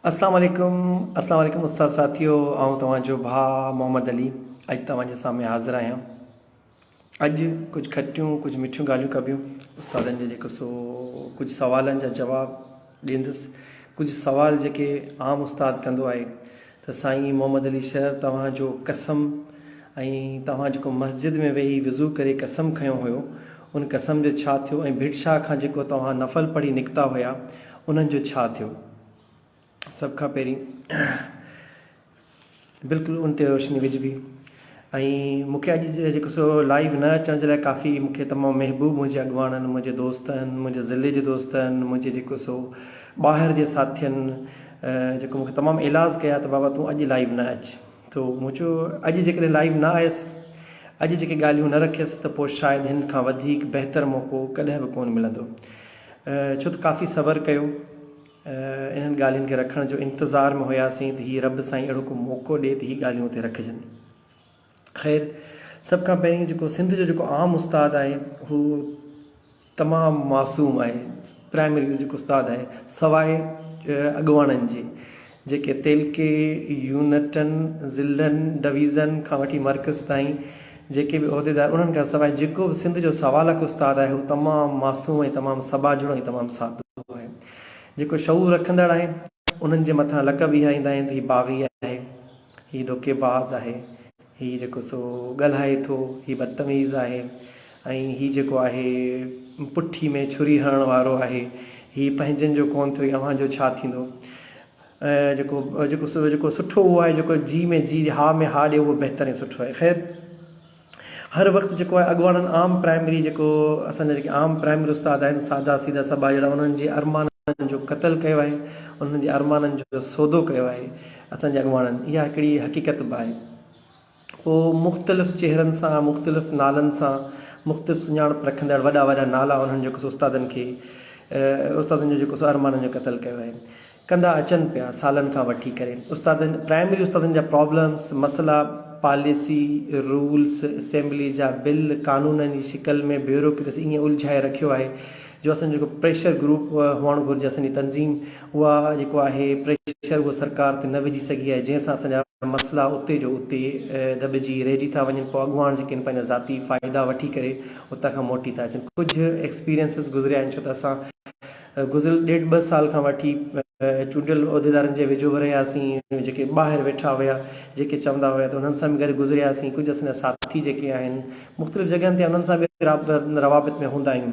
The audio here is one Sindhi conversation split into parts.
اسلام عليڪم اسلام عليڪم استاد ساٿيو آئون توهان جو ڀاء محمد علي اڄ توهان جي سامهون حاضر آهيان اڄ ڪجهه کٽيون ڪجهه مٺيون ڳالهيون ڪبيون استادن جي جيڪو سو ڪجهه سوالن جا جواب ڏيندس ڪجهه سوال جيڪي عام استاد ڪندو آهي ته سائين محمد علي شهر توهان جو قسم ۽ توهان جيڪو مسجد ۾ ويهي وضو ڪري قسم کنيو هيو ان قسم جو ڇا ٿيو ۽ ڀٽ شاهه کان جيڪو توهان نفل پڙهي نڪتا هيا انهن جو ڇا ٿيو؟ سڀ کان پهرين بلڪل ان تي روشني وجهبي ۽ مون کي اڄ جيڪو سو لائيو نه اچڻ جي لاء ڪافي مون کي تمام محبوب منهنجي اڳواڻن منهنجي دوستن منهنجي ضلعي جي دوستن منهنجي جيڪو سو ٻاهر جي ساٿين جيڪو مون کي تمام ايلاز ڪيا ته بابا تون اڄ لائيو نه اچ تو مون چيو اڄ جيڪڏهن لائيو نه آيس اڄ جيڪي ڳالهيون نه رکيس ته پوء شايد هن کان وڌيڪ بهتر موقعو ڪڏهن به ڪونه ملندو ڇو ته ڪافي صبر ڪيو انهن ڳالهين کي رکڻ جو انتظار ۾ هياسين ته هي رب سائين اهڙو ڪو موقعو ڏي ته هي ڳالهيون اتي رکجن. خير سڀ کان پهرين جيڪو سنڌ جو جيڪو عام استاد آهي هو تمام معصوم آهي پرائمري جو جيڪو استاد آهي سواء اڳواڻن جي جيڪي تعلقي، يونٽن، ضلعن، ڊويزن کان وٺي مرڪز تائين جيڪي به عهديدار انهن کان سواء جيڪو به سنڌ جو سوا لک استاد آهي هو تمام معصوم ۽ تمام سٻاجهڙو ۽ تمام سادو آهي. جيڪو شعور رکندڙ آهي انهن جي مٿان لقب اها ايندا آهن ته هي باغي آهي، هي ڌوڪيباز آهي، هي جيڪو سو ڳالهائي ٿو، هي بدتميز آهي ۽ هي جيڪو آهي پٺي ۾ ڇري هڻڻ وارو آهي، هي پنهنجن جو ڪونه ٿيو، اوهان جو ڇا ٿيندو؟ جيڪو جيڪو جيڪو سٺو اهو آهي جيڪو جي ۾ جي ها ۾ ها ڏي اهو بهتر ۽ سٺو آهي. خير هر وقت جيڪو آهي اڳواڻن عام پرائمري جيڪو اسان جا جيڪي عام پرائمري استاد آهن سادا سيدا سٻاجهڙا انهن جي ارمانن جو قتل ڪيو آهي انهن جي ارمانن جو سودو ڪيو آهي اسان جي اڳواڻن اها هڪڙي حقيقت به آهي. پوء مختلف چهرن سان، مختلف نالن سان، مختلف سڃاڻپ رکندڙ وڏا وڏا نالا انهن جيڪو سو استادن کي استادن جو جيڪو سو ارمانن جو قتل ڪيو آهي. ڪندا اچن پيا سالن کان وٺي ڪري استادن پرائمري استادن جا پرابلمس مسئلا پاليسي رولس اسيمبلي جا بل قانونن جي شڪل ۾ بيوروڪريسي ائين الجهائي رکيو آهي جو اسان جو جيڪو پريشر گروپ هئڻ گهرجي اسان جي تنظيم اها جيڪو آهي پريشر اهو سرڪار تي نه وجهي سگهي آهي جنهن سان اسان جا مسئلا اتي جو اتي دٻجي رهجي ٿا وڃن پوء اڳواڻ جيڪي آهن پنهنجا ذاتي فائدا وٺي ڪري اتان کان موٽي ٿا اچن ڪجهه ايڪسپيرينسز گذريا آهن ڇو ته اسان گذريل ڏيڍ ٻه سال کان وٺي چونڊيل عهديدارن جي ويجهو به رهياسين جيڪي ٻاهر ويٺا هيا جيڪي چوندا هيا ته انهن سان به گڏ گذرياسين ڪجهه اسان جا ساٿي جيڪي آهن مختلف جڳهن تي انهن سان به روابط ۾ هوندا آهيون.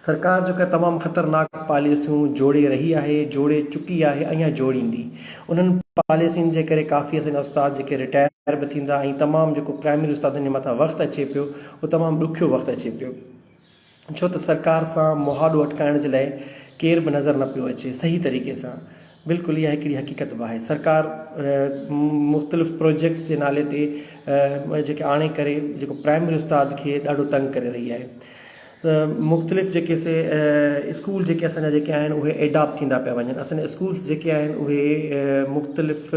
سرڪار جيڪا تمام خطرناڪ پاليسيون جوڙي رهي آهي، جوڙي چڪي آهي ۽ جوڙيندي. انهن پاليسين جي ڪري ڪافي اسان جا استاد جيڪي رٽائر به ٿيندا ۽ تمام جيڪو پرائمري استادن جي مٿان وقت اچي پيو اهو تمام ڏکيو وقت اچي پيو. ڇو ته سرڪار سان مهاڏو اٽڪائڻ جي لاء ڪير به نظر نه پيو اچي صحيح طريقي سان بلڪل اها هڪڙي حقيقت به آهي سرڪار مختلف پروجيڪٽس جي نالي تي جيڪي آڻي ڪري جيڪو پرائمري استاد کي ڏاڍو تنگ ڪري رهي آهي مختلف جيڪي سي اسڪول جيڪي اسان جا جيڪي آهن اهي ايڊاپٽ ٿيندا پيا وڃن اسان جا اسڪولس جيڪي آهن اهي مختلف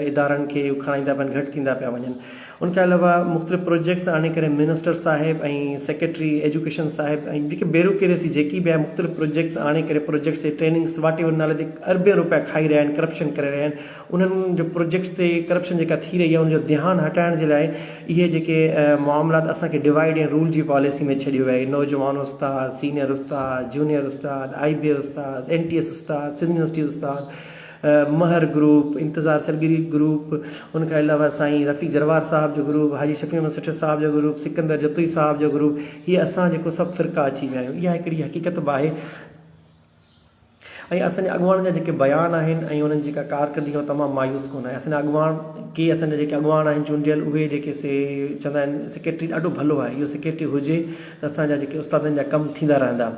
ادارن کي کڻائيندا پيا گهٽ ٿيندا پيا وڃن ان کان علاوه مختلف پروجيڪٽس آڻي ڪري منسٽر صاحب ۽ سيڪريٽري ايجوڪيشن صاحب ۽ جيڪي بيروڪريسي جيڪي به آهي مختلف پروجيڪٽس آڻي ڪري پروجيڪٽس تي ٽريننگس واٽ ايور نالي تي اربين روپيا کائي رهيا آهن ڪرپشن ڪري رهيا آهن انهن جو پروجيڪٽس تي ڪرپشن جيڪا ٿي رهي آهي ان جو ڌيان هٽائڻ جي لاء اهي جيڪي معاملات اسان کي ڊوائيڊ ۽ رول جي پاليسي ۾ ڇڏيو ويو آهي نوجوان استاد سينئر استاد جونيئر استاد آئي بي ايس استاد اين ٽي ايس استاد سنڌ يونيورسٽي استاد مهر گروپ، انتظار سرگري گروپ، ان کان علاوه سائين رفيق جروار صاحب جو گروپ، حاجي شفيع محمد سٺيو صاحب جو گروپ، سڪندر جتوئي صاحب جو گروپ، هي اسان جيڪو سڀ فرقا اچي ويا آهيون. اها هڪڙي حقيقت به آهي ۽ اسان جي اڳواڻن جا جيڪي بيان آهن ۽ انهن جي جيڪا ڪارڪردگي آهي اها تمام مايوس ڪن آهي. اسان جا اڳواڻ ڪي اسان جا جيڪي اڳواڻ آهن چونڊيل اهي جيڪي سي چوندا آهن سيڪريٽري ڏاڍو ڀلو آهي اهو سيڪريٽري هجي ته اسان جا جيڪي استادن جا ڪم ٿيندا رهندا.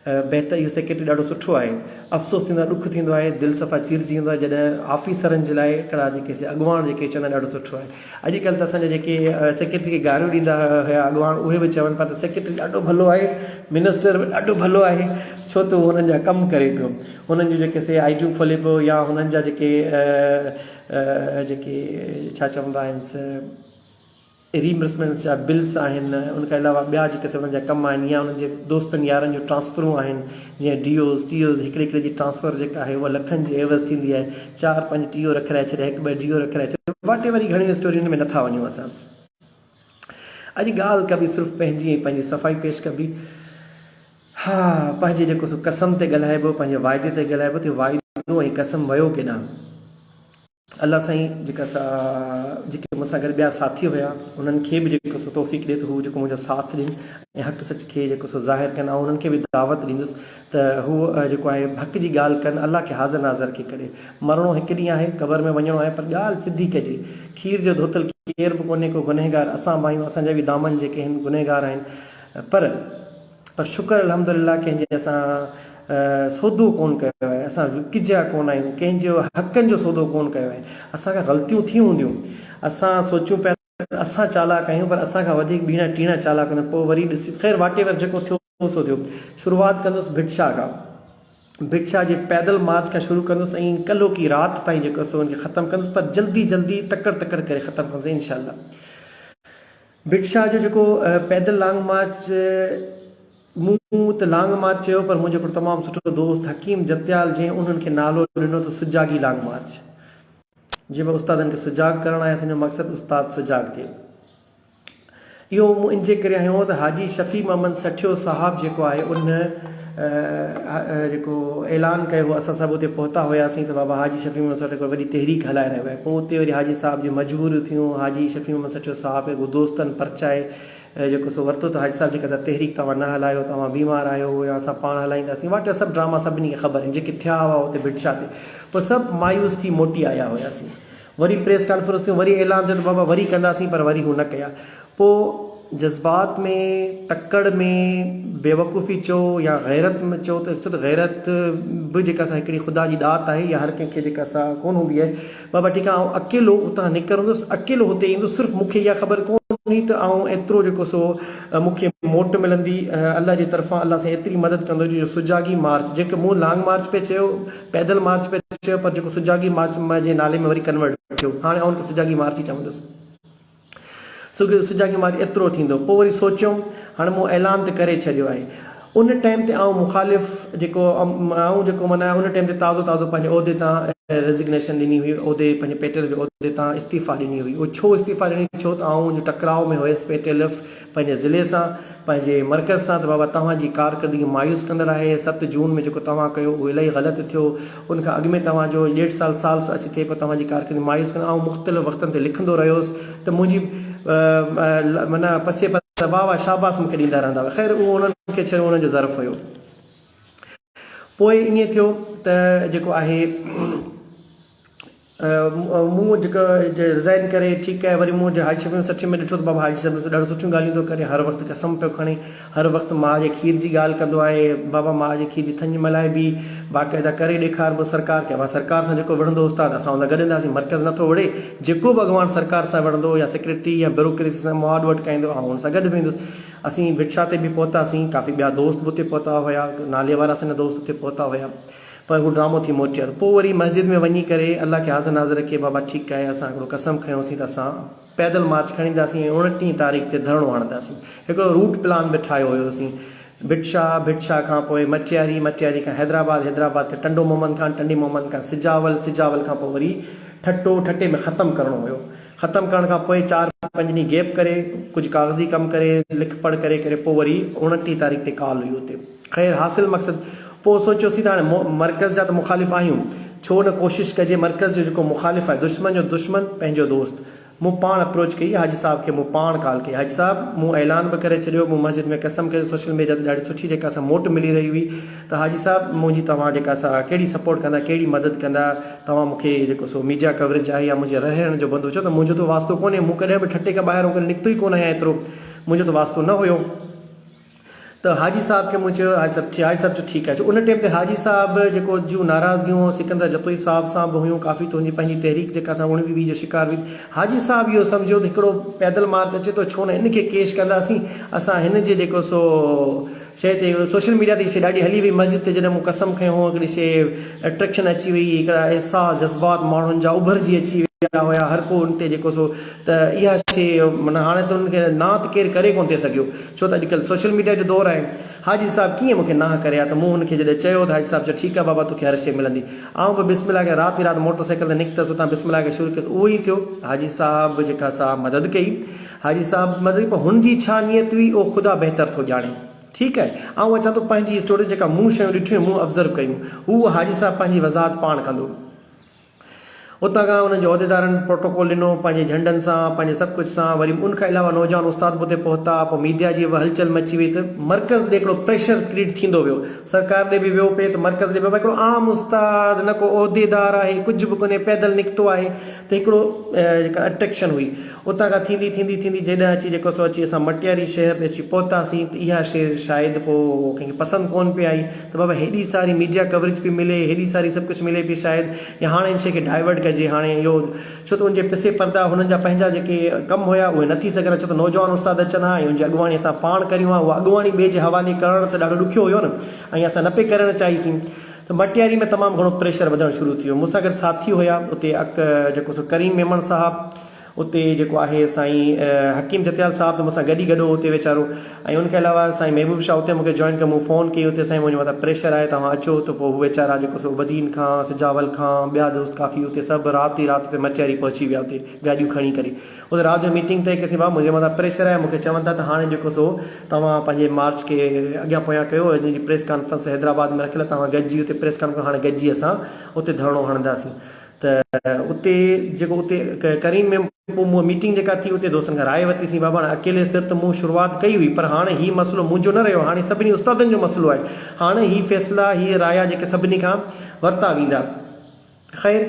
بهتر اهو سيڪريٽري ڏاڍو سٺو آهي. افسوس ٿيندو آهي ڏک ٿيندو آهي دل صفا چيرجي ويندو آهي جڏهن آفيسرن جي لاء هڪڙا جيڪي سي اڳواڻ جيڪي چوندا آهن ڏاڍو سٺو آهي. اڄ ڪلهه ته اسان جا جيڪي سيڪريٽري کي گاريون ڏيندا هيا اڳواڻ اهي به چون پيا ته سيڪريٽري ڏاڍو ڀلو آهي منسٽر به ڏاڍو ڀلو آهي ڇو ته هو هنن جا ڪم ڪري پيو هنن جون جيڪي سي آئي ڊيون کولي پيو يا هنن جا جيڪي جيڪي ڇا چوندا آهنس. ريمبرسمينٽس جا بلس آهن ان کان علاوه ٻيا جيڪي سڀ انهن جا ڪم آهن يا انهن جي دوستن يارن جون ٽرانسفرون آهن جيئن ڊي اوز ٽي اوز هڪڙي هڪڙي جي ٽرانسفر جيڪا آهي اها لکن جي عيوض ٿيندي آهي چار پنج ٽي او رکرائي ڇڏيا هڪ ٻه ڊي او رکرائي ڇڏيا واٽ ايور گهڻين اسٽورين ۾ نٿا وڃون اسان اڄ ڳالهه ڪبي صرف پنهنجي ۽ پنهنجي صفائي پيش ڪبي ها پنهنجي جيڪو سو قسم تي ڳالهائبو پنهنجي واعدي تي ڳالهائبو ته واعدو ۽ قسم ويو ڪيڏانهن الله سائين جيڪا سا جيڪي مون سان گڏ ٻيا ساٿي هيا انهن کي به جيڪو سو توفيق ڏي ته هو جيڪو منهنجو ساٿ ڏين ۽ حق سچ کي جيڪو سو ظاهر ڪن آئون انهن کي به دعوت ڏيندس ته هو جيڪو آهي حق جي ڳالهه ڪن الله کي حاضر ناظر کي ڪري مرڻو هڪ ڏينهن آهي قبر ۾ وڃڻو آهي پر ڳالهه سڌي ڪجي کير جو ڌوتل ڪير به ڪونهي ڪو گنهگار اسان به آهيون اسان جا به دامن جيڪي آهن گنهگار آهن پر پر شڪر الحمد لله ڪنهن جي اسان سودو ڪون ڪيو آهي اسان وڪجيا ڪون آهيون ڪنهن جي حقن جو سودو ڪون ڪيو آهي اسان کان غلطيون ٿيون هونديون اسان سوچيون پيا ته اسان چالاڪ آهيون پر اسان کان وڌيڪ ٻيڻا ٽيڻا چالاڪ هوندا پوء وري ڏسي خير واٽ ايور جيڪو ٿيو سو ٿيو شروعات ڪندس ڀٽ شاهه کان ڀٽ شاهه جي پيدل مارچ کان شروع ڪندس ۽ ڪلهوڪي رات تائين جيڪو سو ان کي ختم ڪندس پر جلدي جلدي تڪڙ تڪڙ ڪري ختم ڪندس انشاء الله ڀٽ شاهه جو جيڪو پيدل لانگ مارچ مون ته لانگ مارچ چيو پر منهنجو هڪڙو تمام سٺو دوست حڪيم جتيال جنهن انهن کي نالو ڏنو ته سجاڳي لانگ مارچ جنهن ۾ استادن کي سجاڳ ڪرڻ آهي اسان جو مقصد استاد سجاڳ ٿئي اهو مون ان جي ڪري هنيو ته حاجي شفيع محمد سٺيو صاحب جيڪو آهي ان جيڪو اعلان ڪيو هو اسان سڀ اتي پهتا هياسين ته بابا حاجي شفيع محمد سٺيو هڪ وڏي تحريڪ هلائي رهيو آهي پوء اتي وري حاجي صاحب جون مجبوريون ٿيون حاجي شفيع محمد سٺيو صاحب کي دوستن پرچائي جيڪو سو ورتو ته حاجي صاحب جيڪا سا تحريڪ توهان نه هلايو توهان بيمار آهيو يا اسان پاڻ هلائينداسين واٽ سڀ ڊراما سڀني کي خبر آهن جيڪي ٿيا هئا اتي ڀٽ شاهه تي پوء سڀ مايوس ٿي موٽي آيا هياسين وري پريس ڪانفرنس ٿيون وري اعلان ٿيو ته بابا وري ڪنداسين پر وري هو نه ڪيا پوء جذبات ۾ تڪڙ ۾ بيوقوفي چئو يا غيرت ۾ چئو ته ڇو ته غيرت به جيڪا سا هڪڙي خدا جي ڏات آهي يا هر ڪنهن کي جيڪا سا ڪونه هوندي آهي بابا ٺيڪ آهي آئون اڪيلو اتان نڪرندس اڪيلو هتي ايندس صرف مون کي اها خبر ڪونه هئي ته آئون ايترو جيڪو سو مون کي موٽ ملندي الله جي طرفان الله سائين ايتري مدد ڪندو جو سجاڳي مارچ جيڪو مون لانگ مارچ پئي چيو پيدل مارچ پئي چيو پر جيڪو سجاڳي مارچ جي نالي ۾ وري ڪنورٽ ٿيو هاڻي آئون ان کي سجاڳي مارچ ئي چوندس. سجاڳي مارچ ايترو ٿيندو. پوء وري سوچيم هاڻي مون اعلان ته ڪري ڇڏيو آهي. ان ٽائيم تي آئون مخالف جيڪو آئون جيڪو معنيٰ ان ٽائيم تي تازو تازو پنهنجي عهدي تان ريزگنيشن ڏني هئي عهدي پنهنجي پيٽيل جي عهدي تان استعيفا ڏني هئي. اهو ڇو استعيفا ڏني ڇو ته آئون جو ٽڪراء ۾ هيس پيٽيلف پنهنجي ضلعي سان، پنهنجي مرڪز سان ته بابا توهان جي ڪارڪردگي مايوس ڪندڙ آهي، ست جون ۾ جيڪو توهان ڪيو اهو الاهي غلط ٿيو، ان کان اڳ ۾ توهان جو ڏيڍ سال سال اچي ٿئي پيو توهان جي ڪارڪردگي مايوس ڪندڙ آئون مختلف وقتن تي لکندو رهيو هوس ته منهنجي معنيٰ پسي پس واهه واهه شاباس مون کي ڏيندا رهندا هئا خير اهو انهن کي ڇڏيو انهن جو ظرف هيو. پوء ائين ٿيو ته جيڪو آهي. مون جيڪو ريزائن ڪري ٺيڪ آهي وري مون حاجي شفيع سٺي ۾ ڏٺو ته بابا حاجي شفيع ڏاڍو سٺيون ڳالهيون ٿو ڪري هر وقت قسم پيو کڻي هر وقت ماء جي کير جي ڳالهه ڪندو آهي بابا ماء جي کير جي ٿڃ ملائبي باقاعده ڪري ڏيکاربو سرڪار کي اوهان سرڪار سان جيڪو وڙهندو استاد اسان ان سان گڏ اينداسين مرڪز نٿو وڙهي جيڪو به اڳواڻ سرڪار سان وڙهندو يا سيڪريٽري يا بيوروڪريسي سان مهاڏو اٽڪائيندو آئون ان سان گڏ ويندس اسين ڀٽ شاهه تي به پهتاسين ڪافي ٻيا دوست به اتي پهتا هيا نالي وارا اسان جا دوست اتي پهتا هيا پر هو ڊرامو ٿي موٽيو ته پوء وري مسجد ۾ وڃي ڪري الله کي حاضر ناظر رکي بابا ٺيڪ آهي اسان هڪڙو قسم کنيوسين ته اسان پيدل مارچ کڻينداسين ۽ اڻٽيهين تاريخ تي ڌرڻو هڻنداسين هڪڙو روٽ پلان به ٺاهيو هيوسين ڀٽ شاهه ڀٽ شاهه کان پوء مٽياري مٽياري کان حيدرآباد حيدرآباد کان ٽنڊو محمد خان ٽنڊي محمد کان سجاول سجاول کان پوء وري ٺٽو ٺٽي ۾ ختم ڪرڻو هيو ختم ڪرڻ کان پوء چار پنج ڏينهن گيپ ڪري ڪجهه ڪاغذي ڪم ڪري لک پڙهه ڪري ڪري پوء وري اڻٽيهه تاريخ تي ڪال هئي اتي خير حاصل مقصد پوء سوچيوسين ته هاڻي مرڪز جا ته مخالف آهيون ڇو نه ڪوشش ڪجي مرڪز جو جيڪو مخالف آهي دشمن جو دشمن پنهنجو دوست مون پاڻ اپروچ ڪئي حاجي صاحب کي مون پاڻ ڪال ڪئي حاجي صاحب مون اعلان به ڪري ڇڏيو مون مسجد ۾ قسم ڪيو سوشل ميڊيا تي ڏاڍي سٺي جيڪا سا موٽ ملي رهي هئي ته حاجي صاحب منهنجي توهان جيڪا سا ڪهڙي سپورٽ ڪندا ڪهڙي مدد ڪندا توهان مون کي جيڪو سو ميڊيا ڪوريج آهي يا منهنجي رهڻ جو بندوبست ڇو ته منهنجو ته واسطو ڪونهي مون ڪڏهن به ٺٽي کان ٻاهر ڪڏهن نڪتو ئي ڪونه آهيان ايترو منهنجو ته واسطو نه هيو ته حاجي صاحب کي مون چيو حاجي صاحب حاجي صاحب چيو ٺيڪ آهي ان ٽيم تي حاجي صاحب جيڪو جون ناراضگيون سڪندر جتوئي صاحب سان به هيون ڪافي تنهنجي پنهنجي تحريڪ جيڪا سا اڻويهه ويهه جو شڪار هئي حاجي صاحب اهو سمجهيو ته هڪڙو پيدل مارچ اچي ٿو ڇو نه ان کي ڪيش ڪنداسين اسان هن جي جيڪو سو شيء تي سوشل ميڊيا تي شيء ڏاڍي هلي وئي مسجد تي جڏهن مون قسم کنيو هو هڪڙي شيء اٽريڪشن اچي وئي هڪڙا احساس جذبات ماڻهن جا اڀرجي اچي ويا. ويا هيا هر ڪو ان تي جيڪو سو ته اها شيء معنيٰ هاڻي ته انهن کي نانء ته ڪير ڪري ڪونه ٿي سگهيو ڇو ته اڄڪلهه سوشل ميڊيا جو دور آهي. حاجي صاحب ڪيئن مون کي نانء ڪري ها ته مون هن کي جڏهن چيو ته حاجي صاحب چيو ٺيڪ آهي بابا توکي هر شيء ملندي. آئون به بسم الله ڪري رات ئي رات موٽر سائيڪل تي نڪتس اتان بسم الله ڪري شروع ڪيس اهو ئي ٿيو حاجي صاحب جيڪا سا مدد ڪئي حاجي صاحب مدد ڪئي پر هن جي ڇا نيت هئي اهو خدا بهتر ٿو ڄاڻي. ٺيڪ آهي آئون اچان ٿو پنهنجي اسٽوري جيڪا مون شيون ڏٺيون ۽ مون ابزرو ڪيون هو حاجي صاحب پنهنجي وضاحت پاڻ ڪندو. اتان کان انهن جي عهديدارن پروٽوڪول ڏنو، پنهنجي جهنڊن سان، پنهنجي سڀ ڪجهه سان، وري ان کان علاوه نوجوان استاد به اتي پهتا، پوء ميديا جي به هلچل مچي وئي ته مرڪز ڏي هڪڙو پريشر ڪريٽ ٿيندو ويو، سرڪار ڏي به ويو پئي ته مرڪز ڏي به هڪڙو عام استاد نه ڪو عهديدار آهي ڪجهه به ڪونهي پيدل نڪتو آهي ته هڪڙو جيڪا اٽريڪشن هئي اتان کان ٿيندي ٿيندي ٿيندي جيڏانهن اچي جيڪو سو اچي اسان مٽياري شهر تي اچي پهتاسين ته اها شيء شايد پوء ڪنهن کي پسند ڪونه پئي آئي ته بابا هيڏي ساري ميڊيا ڪوريج پئي ملي هيڏي ساري سڀ ڪجهه ملي پئي شايد يا هاڻي ان شيء کي ڊائيورٽ ڪجي هاڻي اهو ڇو ته ان جي پسي پردا هنن جا پنهنجا جيڪي ڪم هيا اهي نه ٿي سگهن ها ڇو ته نوجوان استاد اچن ها ۽ ان جي اڳواڻي اسان پاڻ ڪريون ها اها اڳواڻي ٻئي جي حوالي ڪرڻ ته ڏاڍو ڏکيو هيو نه ۽ اسان نه پئي ڪرڻ چاهيسين ته مٽياري ۾ تمام گهڻو پريشر وڌڻ شروع ٿي ويو. مون سان گڏ ساٿي هيا اتي اڪ جيڪو سو ڪريم ميمڻ صاحب اتي جيڪو آهي سائين حڪيم جتيال صاحب ته مون سان گڏ ئي گڏ هو اتي ويچارو ۽ ان کان علاوه سائين محبوب شاهه اتي مون کي جوائن ڪيو مون فون ڪئي اتي سائين منهنجي مٿان پريشر آهي توهان اچو ته پوء هو ويچارا جيڪو سو بدين کان سجاول کان ٻيا دوست ڪافي اتي سڀ رات ئي رات اتي مٽياري پهچي ويا اتي گاڏيون کڻي ڪري اتي رات جو ميٽنگ طئي ڪئيسين ڀاء منهنجي مٿان پريشر آهي مون کي چون ٿا ته هاڻي جيڪو سو توهان پنهنجي مارچ کي اڳيان پويان ڪيو اڄ جي پريس ڪانفرنس حيدرآباد ۾ رکيل آهي توهان گڏجي اتي پريس ڪانفرنس هاڻي گڏجي اسان اتي ڌرڻو هڻنداسين ته اتي جيڪو اتي ڪريم ۾ پوء مون ميٽنگ جيڪا ٿي اتي دوستن کان راء ورتيسين بابا هاڻي اڪيلي سر ته مون شروعات ڪئي هئي پر هاڻي هي مسئلو منهنجو نه رهيو هاڻي سڀني استادن جو مسئلو آهي هاڻي هي فيصلا هي رايا جيڪي سڀني کان ورتا ويندا. خير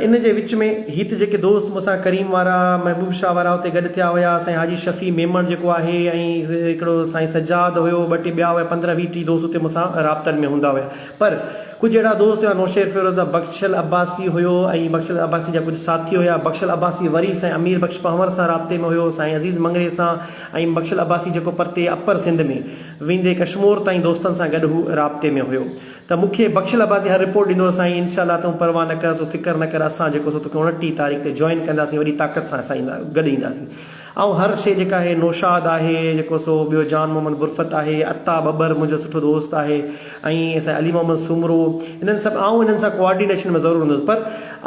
ان جي وچ ۾ هي ته جيڪي دوست مون سان ڪريم وارا، محبوب شاهه وارا اتي گڏ ٿيا هيا، سائين حاجي شفيع ميمڻ جيڪو آهي ۽ هڪڙو سائين سجاد هيو، ٻه ٽي ٻيا هيا، 15 20 ٽيهه دوست اتي مون سان رابطن ۾ هوندا هيا. پر ڪجهه اهڙا دوست هيا نوشهر فيروز جا بخشل عباسي هيو ۽ بخشل عباسي جا ڪجهه ساٿي هيا، بخشل عباسي وري سائين امير بخش پنهور سان رابطي ۾ هيو، سائين عزيز مڱريي سان ۽ بخشل عباسي جيڪو پرتي اپر سنڌ ۾ ويندي ڪشمور تائين دوستن سان گڏ هو رابطي ۾ هيو. ته مون کي بخشل عباسي هر رپورٽ ڏيندو هو سائين انشاء الله تون پرواهه نه ڪر تون فڪر نه ڪر اسان جيڪو سو توکي 29 تاريخ تي جوائن ڪنداسين وڏي طاقت سان اسان ايندا گڏ اينداسين آئون هر شي جيڪا آهي نوشاد آهي جيڪو سو ٻيو جان محمد برفت آهي عطا ٻٻر منهنجو سٺو دوست آهي ۽ سائين علي محمد سومرو انهن سڀ آئون انهن سان ڪوآرڊينيشن ۾ ضرور هوندو هوس پر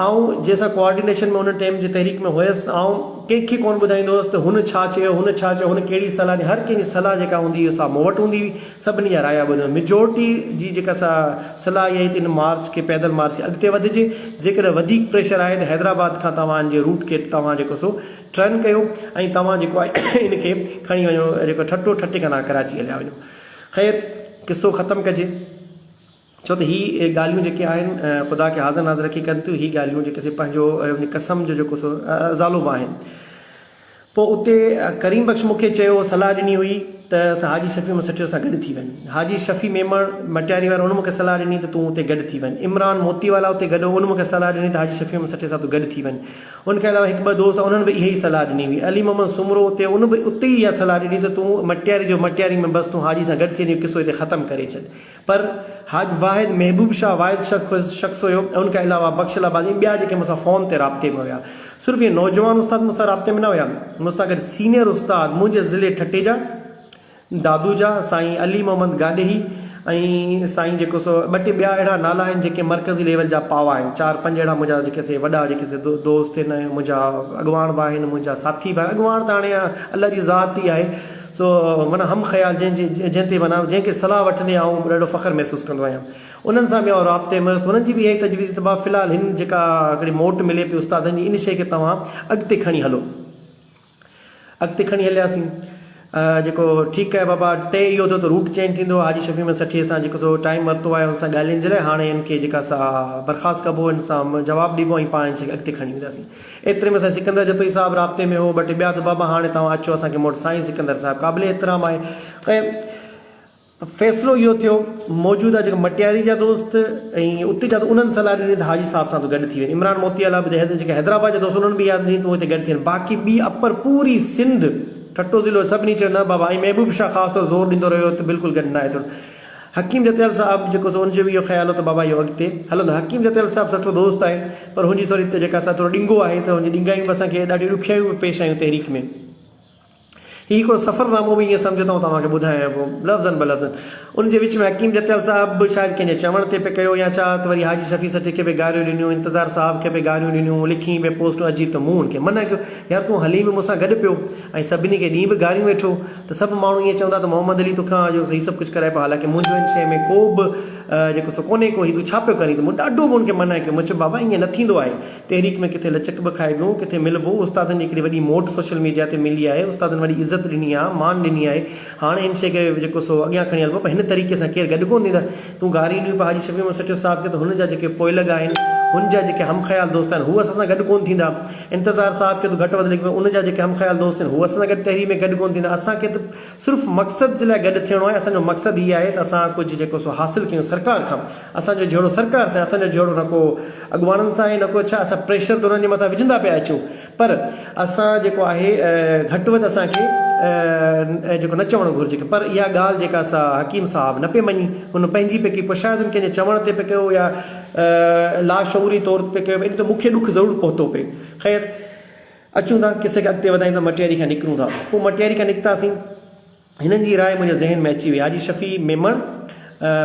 آئون جنهن سان ڪوآرڊينيشن ۾ ان ٽيم جي تحريڪ ۾ هيس ته آئون ڪنهن کي ڪونه ٻڌائيندو هوس ته هن ڇا چيو هن ڇا چيو هن ڪهڙي صلاح ڏني هر ڪنهن جي صلاح جيڪا هوندي هئي سا مون وٽ هوندي هئي سڀني جا رايا ٻڌو. ميجورٽي جي جيڪا سا صلاح اها هئي ته ان مارچ کي پيدل مارچ کي اڳتي وڌجي. جيڪڏهن وڌيڪ پريشر آهي ته حيدرآباد کان توهان جي روٽ کي توهان جيڪو سو ٽرن ڪيو ۽ توهان جيڪو آهي ان کي کڻي وڃو جيڪو ٺٽو ٺٽي کان توهان ڪراچي هليا وڃو. خير قصو ختم ڪجي. ڇو ته هي ڳالهيون جيڪي آهن خدا کي حاضر ناظر رکي ڪن ٿيون. هي ڳالهيون جيڪي سي پنهنجو قسم جو جيڪو سو ازالو به آهن. پوء اتي ڪريم بخش مون کي چيو، صلاح ڏني هئي ته اسان حاجي شفيع محمد سٺيو سان گڏ ٿي وڃ. حاجي شفيع ميمڻ مٽياري وارو ان مون کي صلاح ڏني ته تون اتي گڏ ٿي وڃ. عمران موتي والا اتي گڏ هو ان مون کي صلاح ڏني ته حاجي شفيع محمد سٺيو سان تون گڏ ٿي وڃ. ان کان علاوه هڪ ٻه دوست انهن به اها ئي صلاح ڏني هئي. علي محمد سومرو اتي ان به اتي ئي اها صلاح ڏني ته تون مٽياري جو مٽياري ۾ بس تون حاجي سان گڏ ٿي وڃ اهو قصو هتي ختم ڪري ڇڏ. پر حاج واحد محبوب شاهه واحد شخص هيو ۽ ان کان علاوه بخش الله بازي ۽ ٻيا جيڪي مون سان فون تي رابطي ۾ هيا. صرف اهي نوجوان استاد مون سان رابطي ۾ نه هيا، مون سان گڏ سينئر استاد منهنجي ضلعي ٺٽي جا، دادو جا، سائين علي محمد گاڏهي ۽ سائين جيڪو سو ٻه ٽي ٻيا اهڙا نالا آهن جيڪي مرڪزي ليول جا پاوا آهن، چار پنج اهڙا منهنجا جيڪي سي وڏا جيڪي سي دوست آهن ۽ منهنجا اڳواڻ به آهن، منهنجا ساٿي به آهن، اڳواڻ ته هاڻي الله جي ذات ئي آهي. سو معنيٰ هم خيال جنهن جي جنهن تي معنيٰ جنهن کي صلاح وٺندي آئون ڏاڍو فخر محسوس ڪندو آهيان. انهن سان به آئون رابطي ۾ هيس. انهن جي به اها ئي تجويز ته بابا في الحال هن جيڪا هڪڙي موٽ ملي پئي استادن جي ان شيء کي توهان اڳتي کڻي هلو. اڳتي کڻي هلياسين. جيڪو ٺيڪ آهي بابا طئي اهو ٿيو ته روٽ چينج ٿيندو. حاجي شفيع محمد سٺيء سان جيڪو سو ٽائيم ورتو آهي ان سان ڳالهين جي لاء هاڻي ان کي جيڪا سا برخاست ڪبو ان سان جواب ڏبو ۽ پاڻ ان شيء کي اڳتي کڻي وينداسين. ايتري ۾ سائين سڪندر جتوئي صاحب رابطي ۾ هو، ٻه ٽي ٻيا ته بابا هاڻي توهان اچو اسان کي موٽ سائين سڪندر صاحب قابل احترام آهي ۽ فيصلو اهو ٿيو موجوده جيڪي مٽياري جا دوست ۽ اتي جا انهن صلاح ڏني ته حاجي صاحب سان تون گڏ ٿي وڃ عمران موتي والا به جيڪي حيدرآباد جا دوست انهن به اها ڏني تون هتي گڏ ٿي وڃ باقي ٻي اپر پوري سنڌ ٺٽو ضلعو سڀني چيو نه بابا ۽ محبوب شاهه خاص طور زور ڏيندو رهيو ته بلڪل گڏ ناهي ٿيڻو. حڪيم جتيل صاحب جيڪو سو ان جو به اهو خيال هو ته بابا اهو اڳتي هلندو. حڪيم جتيل صاحب سٺو دوست آهي پر هن جي ٿوري جيڪا سا ٿورو ڏنگو آهي ته هن جي ڏنگايون به اسان کي ڏاڍيون ڏکيائيون به پيش آيون تحريڪ ۾. هي هڪڙو سفرنامو به ائين سمجهو ته آئون توهان کي ٻڌايان پيو لفظن به لفظن. ان جي وچ ۾ حڪيم جتيل صاحب به شايد ڪنهن جي چوڻ تي پئي ڪيو يا ڇا ته وري حاجي شفيع سچي کي به گاريون ڏنيون، انتظار صاحب کي به گاريون ڏنيون، لکين به پوسٽون عجيب ته مون هن کي منع ڪيو يار تون هلين به مون سان گڏ پيو ۽ سڀني کي ڏين به گاريون ويٺو ته سڀ ماڻهو ائين چوندا ته محمد علي توکان جو هي سڀ ڪجهه ڪرائي پيو حالانڪه منهنجو ان شيء ۾ ڪو به جيڪو سو ڪونهي ڪو هي تون ڇا پيو ڪرين ته مون ڏاڍو به ان کي منع ڪيو مون چيو بابا ائين نه ٿيندو آهي تحريڪ ۾ ڪٿي لچڪ به کائبو ڪٿي ملبو استادن جي هڪڙي وڏي موٽ سوشل ميڊيا تي ملي آهي استادن وڏي عزت ڏني آهي مان ڏني آهي هاڻي ان شيء کي جيڪو سو اڳيان کڻي هلبو پر هن طريقي سان ڪير گڏ ڪونه ٿيندا تون گاري ڏنيون پيا حاجي شفيع محمد سٺيو صاحب کي ته هن جا جيڪي پوئلڳ آهن هن جا جيڪي هم خيال دوست آهن هو اسان سان گڏ ڪونه ٿيندا انتظار صاحب کي ته گهٽ وڌ لکبو ان جا جيڪي هم خيال دوست آهن هو اسان سان گڏ تحرير ۾ گڏ ڪونه ٿيندا اسان کي ته صرف مقصد جي لاء گڏ ٿيڻو آهي اسان جو مقصد هي آهي ته اسان ڪجهه جيڪو سو حاصل ڪيون سرڪار کان اسان جو جهيڙو سرڪار سان اسان جو جهيڙو نه ڪو اڳواڻن سان آهي نه ڪو ڇا اسان پريشر ته انهن جي مٿان وجهندا پيا اچون پر اسان جيڪو آهي گهٽ وڌ اسان کي جيڪو نه چوڻ گهرجي پر اها ڳالهه جيڪا سا حڪيم صاحب نه پئي مڃي هن پنهنجي پئي ڪئي پوء شايد هن ڪنهن جي چوڻ تي پئي ڪيو يا لاشعوري طور تي ڪيو ان تي مون کي ڏک ضرور پهتو پئي. خير اچون ٿا قصي کي اڳتي وڌايون ٿا مٽياري کان نڪرون ٿا. پوء مٽياري کان نڪتاسين. هنن جي راء منهنجي ذهن ۾ اچي وئي. حاجي شفيع ميمڻ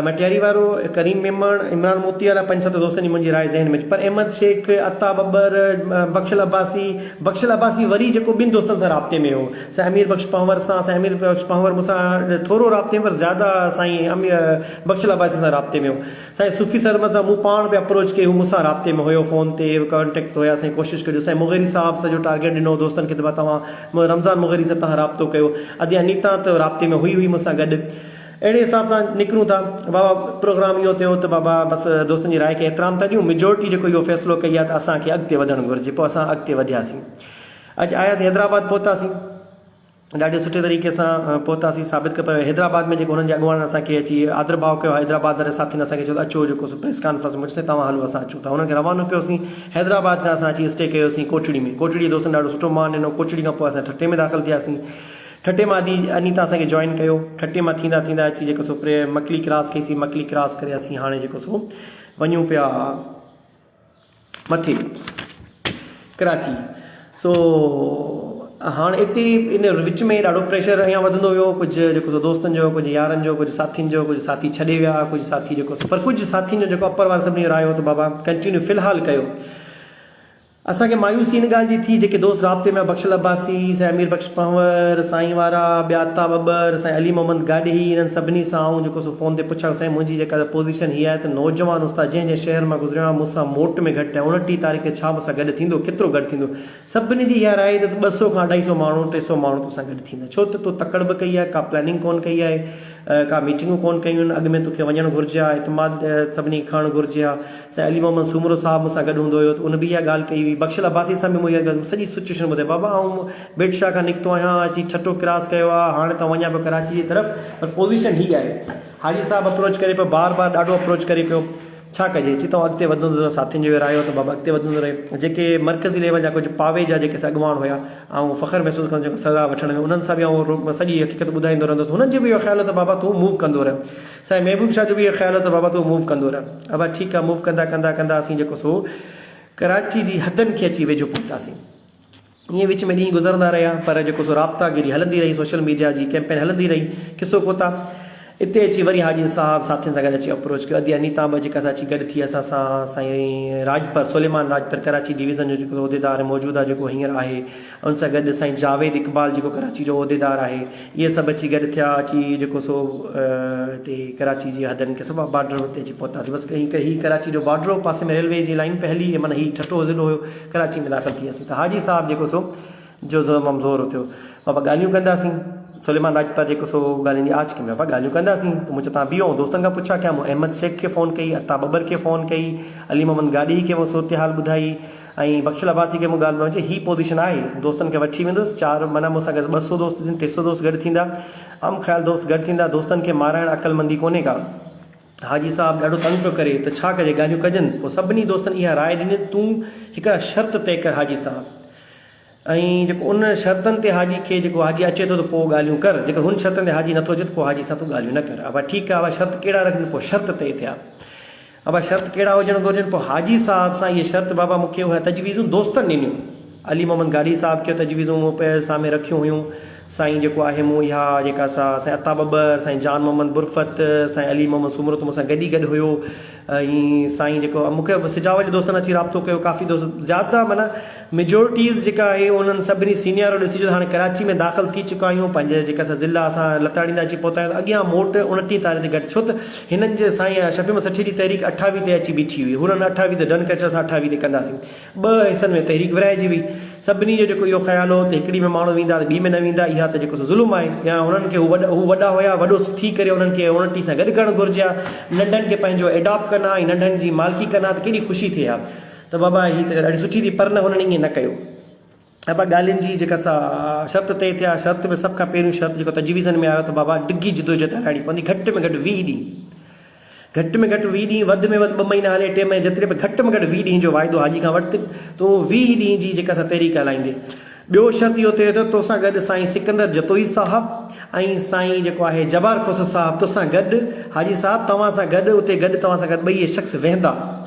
مٽياري وارو، ڪريم ميمڻ، عمران موتي والا پنج ست دوستن جي منهنجي راء ذهن ۾ اچي پر احمد شيخ، عطا ٻٻر، بخشل عباسي، بخشل عباسي وري جيڪو ٻن دوستن سان رابطي ۾ هو سائين امير بخش پنهور سان، سائين امير بخش پنهور مون سان ٿورو رابطي ۾ پر زياده سائين بخشل عباسي سان رابطي ۾ هو. سائين صوفي سرمد سان مون پاڻ به اپروچ ڪئي هو مون سان رابطي ۾ هيو فون تي ڪانٽيڪٽس هيا سائين ڪوشش ڪجو سائين مغيري صاحب سڄو ٽارگيٽ ڏنو دوستن کي ته ڀا توهان رمضان مغيري صاحب توهان رابطو ڪيو ادي انيتا ته رابطي ۾ هئي هئي مون سان گڏ اهڙي حساب سان نڪرون ٿا بابا پروگرام اهو ٿيو ته بابا بس دوستن جي راء کي احترام ٿا ڏيون ميجورٽي جيڪو اهو فيصلو ڪئي آهي ته اسان کي اڳتي وڌڻ گهرجي پوء اسان اڳتي وڌياسين اڄ آياسين حيدرآباد پهتاسين ڏاڍي سٺي طريقي سان پهتاسين ثابت ڪيو پر حيدرآباد ۾ جيڪو هنن جي اڳواڻن اسان کي اچي آدر ڀاء ڪيو حيدرآباد واري ساٿين اسان کي چيو ته اچو جيڪو سو پريس ڪانفرنس مون چيو توهان هلو اسان اچون ٿا هنن کي روانو ڪيوسين حيدرآباد کان اسان اچي اسٽي ڪيوسين ڪوٽڙي ۾ ڪوٽڙي جي دوستن ڏاڍو سٺو مان ڏنو ڪوٽڙي کان پوء اسان ٺٽي ۾ داخل ٿياسين ٺٽي مان ادي انيتا اسان کي جوائن ڪيو ٺٽي مان ٿيندا ٿيندا اچي جيڪو سو پري مڪلي ڪراس ڪئيسين مڪلي ڪراس ڪري اسين هاڻي جيڪو سو وڃون پيا مٿي ڪراچي سو هاڻ اتي ان وچ ۾ ڏاڍو پريشر اڃا وڌندو ويو ڪجهه جيڪو سو دوستن جو ڪجهه يارن جو ڪجهه ساٿين جو ڪجهه ساٿي ڇڏي ويا ڪجهه ساٿي جيڪو سو پر ڪجهه ساٿين جو جيڪو اپر واري سڀني جو رايو هو ته بابا ڪنٽينيو في الحال ڪيو اسان کي مايوسي ان ڳالهه جي ٿي جيڪي دوست رابطي ۾ بخشل عباسي، سائين امير بخش پنهور، سائين وارا، ٻيا عطا ٻٻر، سائين علي محمد گاڏهي انهن سڀني سان آئون جيڪو سو فون تي پڇا ڪيو سائين منهنجي جيڪا پوزيشن هي آهي ته نوجوان استاد جنهن جنهن شهر مان گذريو آهيان مون سان موٽ ۾ گهٽ آهي 29 تاريخ تي ڇا مون سان گڏ ٿيندو ڪيترو گڏ ٿيندو سڀني جي اها راء ته 200 کان اڍائي سو ماڻهو 300 ماڻهو توسان گڏ ٿيندا ڇو ته تو تڪڙ به ڪئي آهي ڪا پلاننگ ڪونه ڪئي آهي ڪا ميٽنگون ڪونه ڪيون آهن اڳ ۾ توکي وڃڻ گهرجي ها اعتماد سڀني کي کڻڻ گهرجي ها سائين علي محمد سومرو صاحب مون سان گڏ هوندو هيو ته ان به اها ڳالهه ڪئي هئي. بخشل عباسي سان به مون اها ڳالهه سڄي سچوئيشن ٻڌائي. بابا آئون ڀيٽ شاهه کان نڪتو آهيان، اچي ٺٽو ڪراس ڪيو آهي، هاڻي ته وڃان پيو ڪراچي جي طرف پر پوزيشن هي آهي. حاجي صاحب اپروچ ڪري پيو، بار بار ڏاڍو اپروچ ڪري پيو. ڇا ڪجي؟ چي تون اڳتي وڌندو رهه ساٿين جو اهو رايو هو ته بابا اڳتي وڌندو رهي. جيڪي مرڪزي ليول جا ڪجهه پاوي جا جيڪي اڳواڻ هيا، آئون فخر محسوس ڪندو جيڪو سزا وٺڻ ۾ انهن سان به آئون سڄي حقيقت ٻڌائيندو رهندو هوس. هنن جو به اهو خيال هو ته بابا تون موو ڪندو رهه. سائين محبوب شاهه جو به اهو خيال هو ته بابا تون موو ڪندو رهه. ابا ٺيڪ آ موو ڪندا ڪندا ڪندا اسين جيڪو سو ڪراچي جي حدن کي اچي ويجهو پهتاسين. ائين وچ ۾ ڏينهن گذرندا رهيا پر جيڪو سو رابطا گيري هلندي رهي سوشل ميڊيا جي ڪيمپين هلندي رهي قصو ڪوتا اتي اچي وري حاجي صاحب ساٿين سان گڏ اچي اپروچ ڪيو ادي انيتا به جيڪا سا اچي گڏ ٿي اسان سان سائين راڄپر سليمان راڄپر ڪراچي ڊويزن جو جيڪو عهديدار موجوده جيڪو هينئر آهي ان سان گڏ سائين جاويد اقبال جيڪو ڪراچي جو عهديدار آهي اهي سڀ اچي گڏ ٿيا اچي جيڪو سو هتي ڪراچي جي حدن کي سڀ بارڊر تي اچي پهتاسين بس هي هي ڪراچي جو بارڊر هو پاسي ۾ ريلوي جي لائين پئي هلي معنيٰ هي ٺٽو ضلعو هيو ڪراچي ۾ داخل ٿي وياسين ته حاجي صاحب جيڪو سو جو تمام زور ٿيو بابا ڳالهيون ڪنداسين سليمان راڄپر جيڪو سو ڳالهين جي آڇ ڪئي بابا ڳالهيون ڪنداسين ته مون چيو توهان بيهو دوستن کان پڇا ڪيان مون احمد شيخ کي فون ڪئي عطا ٻٻر کي فون ڪئي علي محمد گاڏهي کي مون صورتحال ٻڌائي ۽ بخشل عباسي کي مون ڳالهه ٻڌائي چي هي پوزيشن آهي دوستن کي وٺي ويندس چار معنيٰ مون سان گڏ 200 دوست ٿين 300 دوست گڏ ٿيندا عام خيال دوست گڏ ٿيندا دوستن کي مارائڻ عقلمندي ڪونهي ڪا حاجي صاحب ڏاڍو تنگ پيو ڪري ته ڇا ڪجي ڳالهيون ڪجن پوء سڀني دوستن اها راء ڏني ته تون هڪڙا شرط طئي ڪر حاجي صاحب. ۽ جيڪو ان شرطن تي حاجي کي جيڪو حاجي اچي ٿو ته پوء ڳالهيون ڪر، جيڪر هن شرطن تي حاجي نٿو اچي ته پوء حاجي سان تون ڳالهيون نه ڪر. ابا ٺيڪ آ، ابا شرط ڪهڙا رکجن؟ پوء شرط طئي ٿيا. ابا شرط ڪهڙا هجڻ گهرجن؟ پوء حاجي صاحب سان اهي شرط بابا مون کي اهي تجويزون دوستن ڏنيون. علي محمد گاڏهي صاحب کي تجويزون مون پي سامهين رکيون هيون. سائين جيڪو آهي مون اها جيڪا سا سائين عطا ٻٻر، سائين جان محمد برفت، سائين علي محمد سومرو ته مون سان گڏ ئي گڏ هيو ۽ سائين جيڪو مون کي سجاول جي دوستن اچي رابطو ڪيو ڪافي دوست زياده معنيٰ ميجورٽيز جيڪا آهي انهن سڀني سينيئر ڏسي جو هاڻي ڪراچي ۾ داخل ٿي چڪا آهيون پنهنجي جيڪا سا ضلع اسان لتاڙيندا اچي پهتا آهيون ته اڳيان موٽ 29 تاريخ تي گهٽ ڇو ته هنن جي سائين شفيع محمد سٺي جي تحريڪ 28 تي اچي بيٺي هئي هنن 28 تي ڊن ڪري ڇڏيو اسان 28 تي ڪنداسين ٻه حصن ۾ تحريڪ ورهائجي وئي. سڀني جو جيڪو اهو خيال هو ته هڪڙي ۾ ماڻهو ويندا ته ٻي ۾ نه ويندا اها ته جيڪو سو ظلم آهي يا هنن کي هو وڏا هو وڏا هيا وڏو ٿي ڪري انهن کي اڻٽي سان گڏ ڪرڻ گهرجي ها ننڍن کي پنهنجو ايڊاپٽ ڪن ها ۽ ننڍن جي مالڪي ڪن ها ته ڪيڏي خوشي ٿئي ها ته بابا هي ته ڏاڍي سٺي ٿي پر نه هنن ائين نه ڪيو. بابا ڳالهين جي جيڪا سا شرط طئي ٿيا شرط ۾ سڀ کان پهريون شرط جيڪو تجويزن ۾ آيو ته بابا ڊگهي جدوجهد هلائڻي پوندي گهٽ ۾ گهٽ 20 ڏينهن گهٽ ۾ گهٽ 20 ڏينهن، وڌ ۾ وڌ ٻه مهينا هلي، ٽي مهينا جيتري به گهٽ ۾ گهٽ 20 ڏينهن جو واعدو حاجي کان وٺ ته تون 20 ڏينهن جي جيڪا سا تحريڪ هلائيندين. ٻيو شرط اهو ٿئي ته توسان گڏ سائين سڪندر جتوئي صاحب ۽ سائين جيڪو آهي جبار کوسو صاحب توسان گڏ حاجي صاحب توهان سان گڏ اتي گڏ توهان سان گڏ ٻئي اهي شخص ويهندا.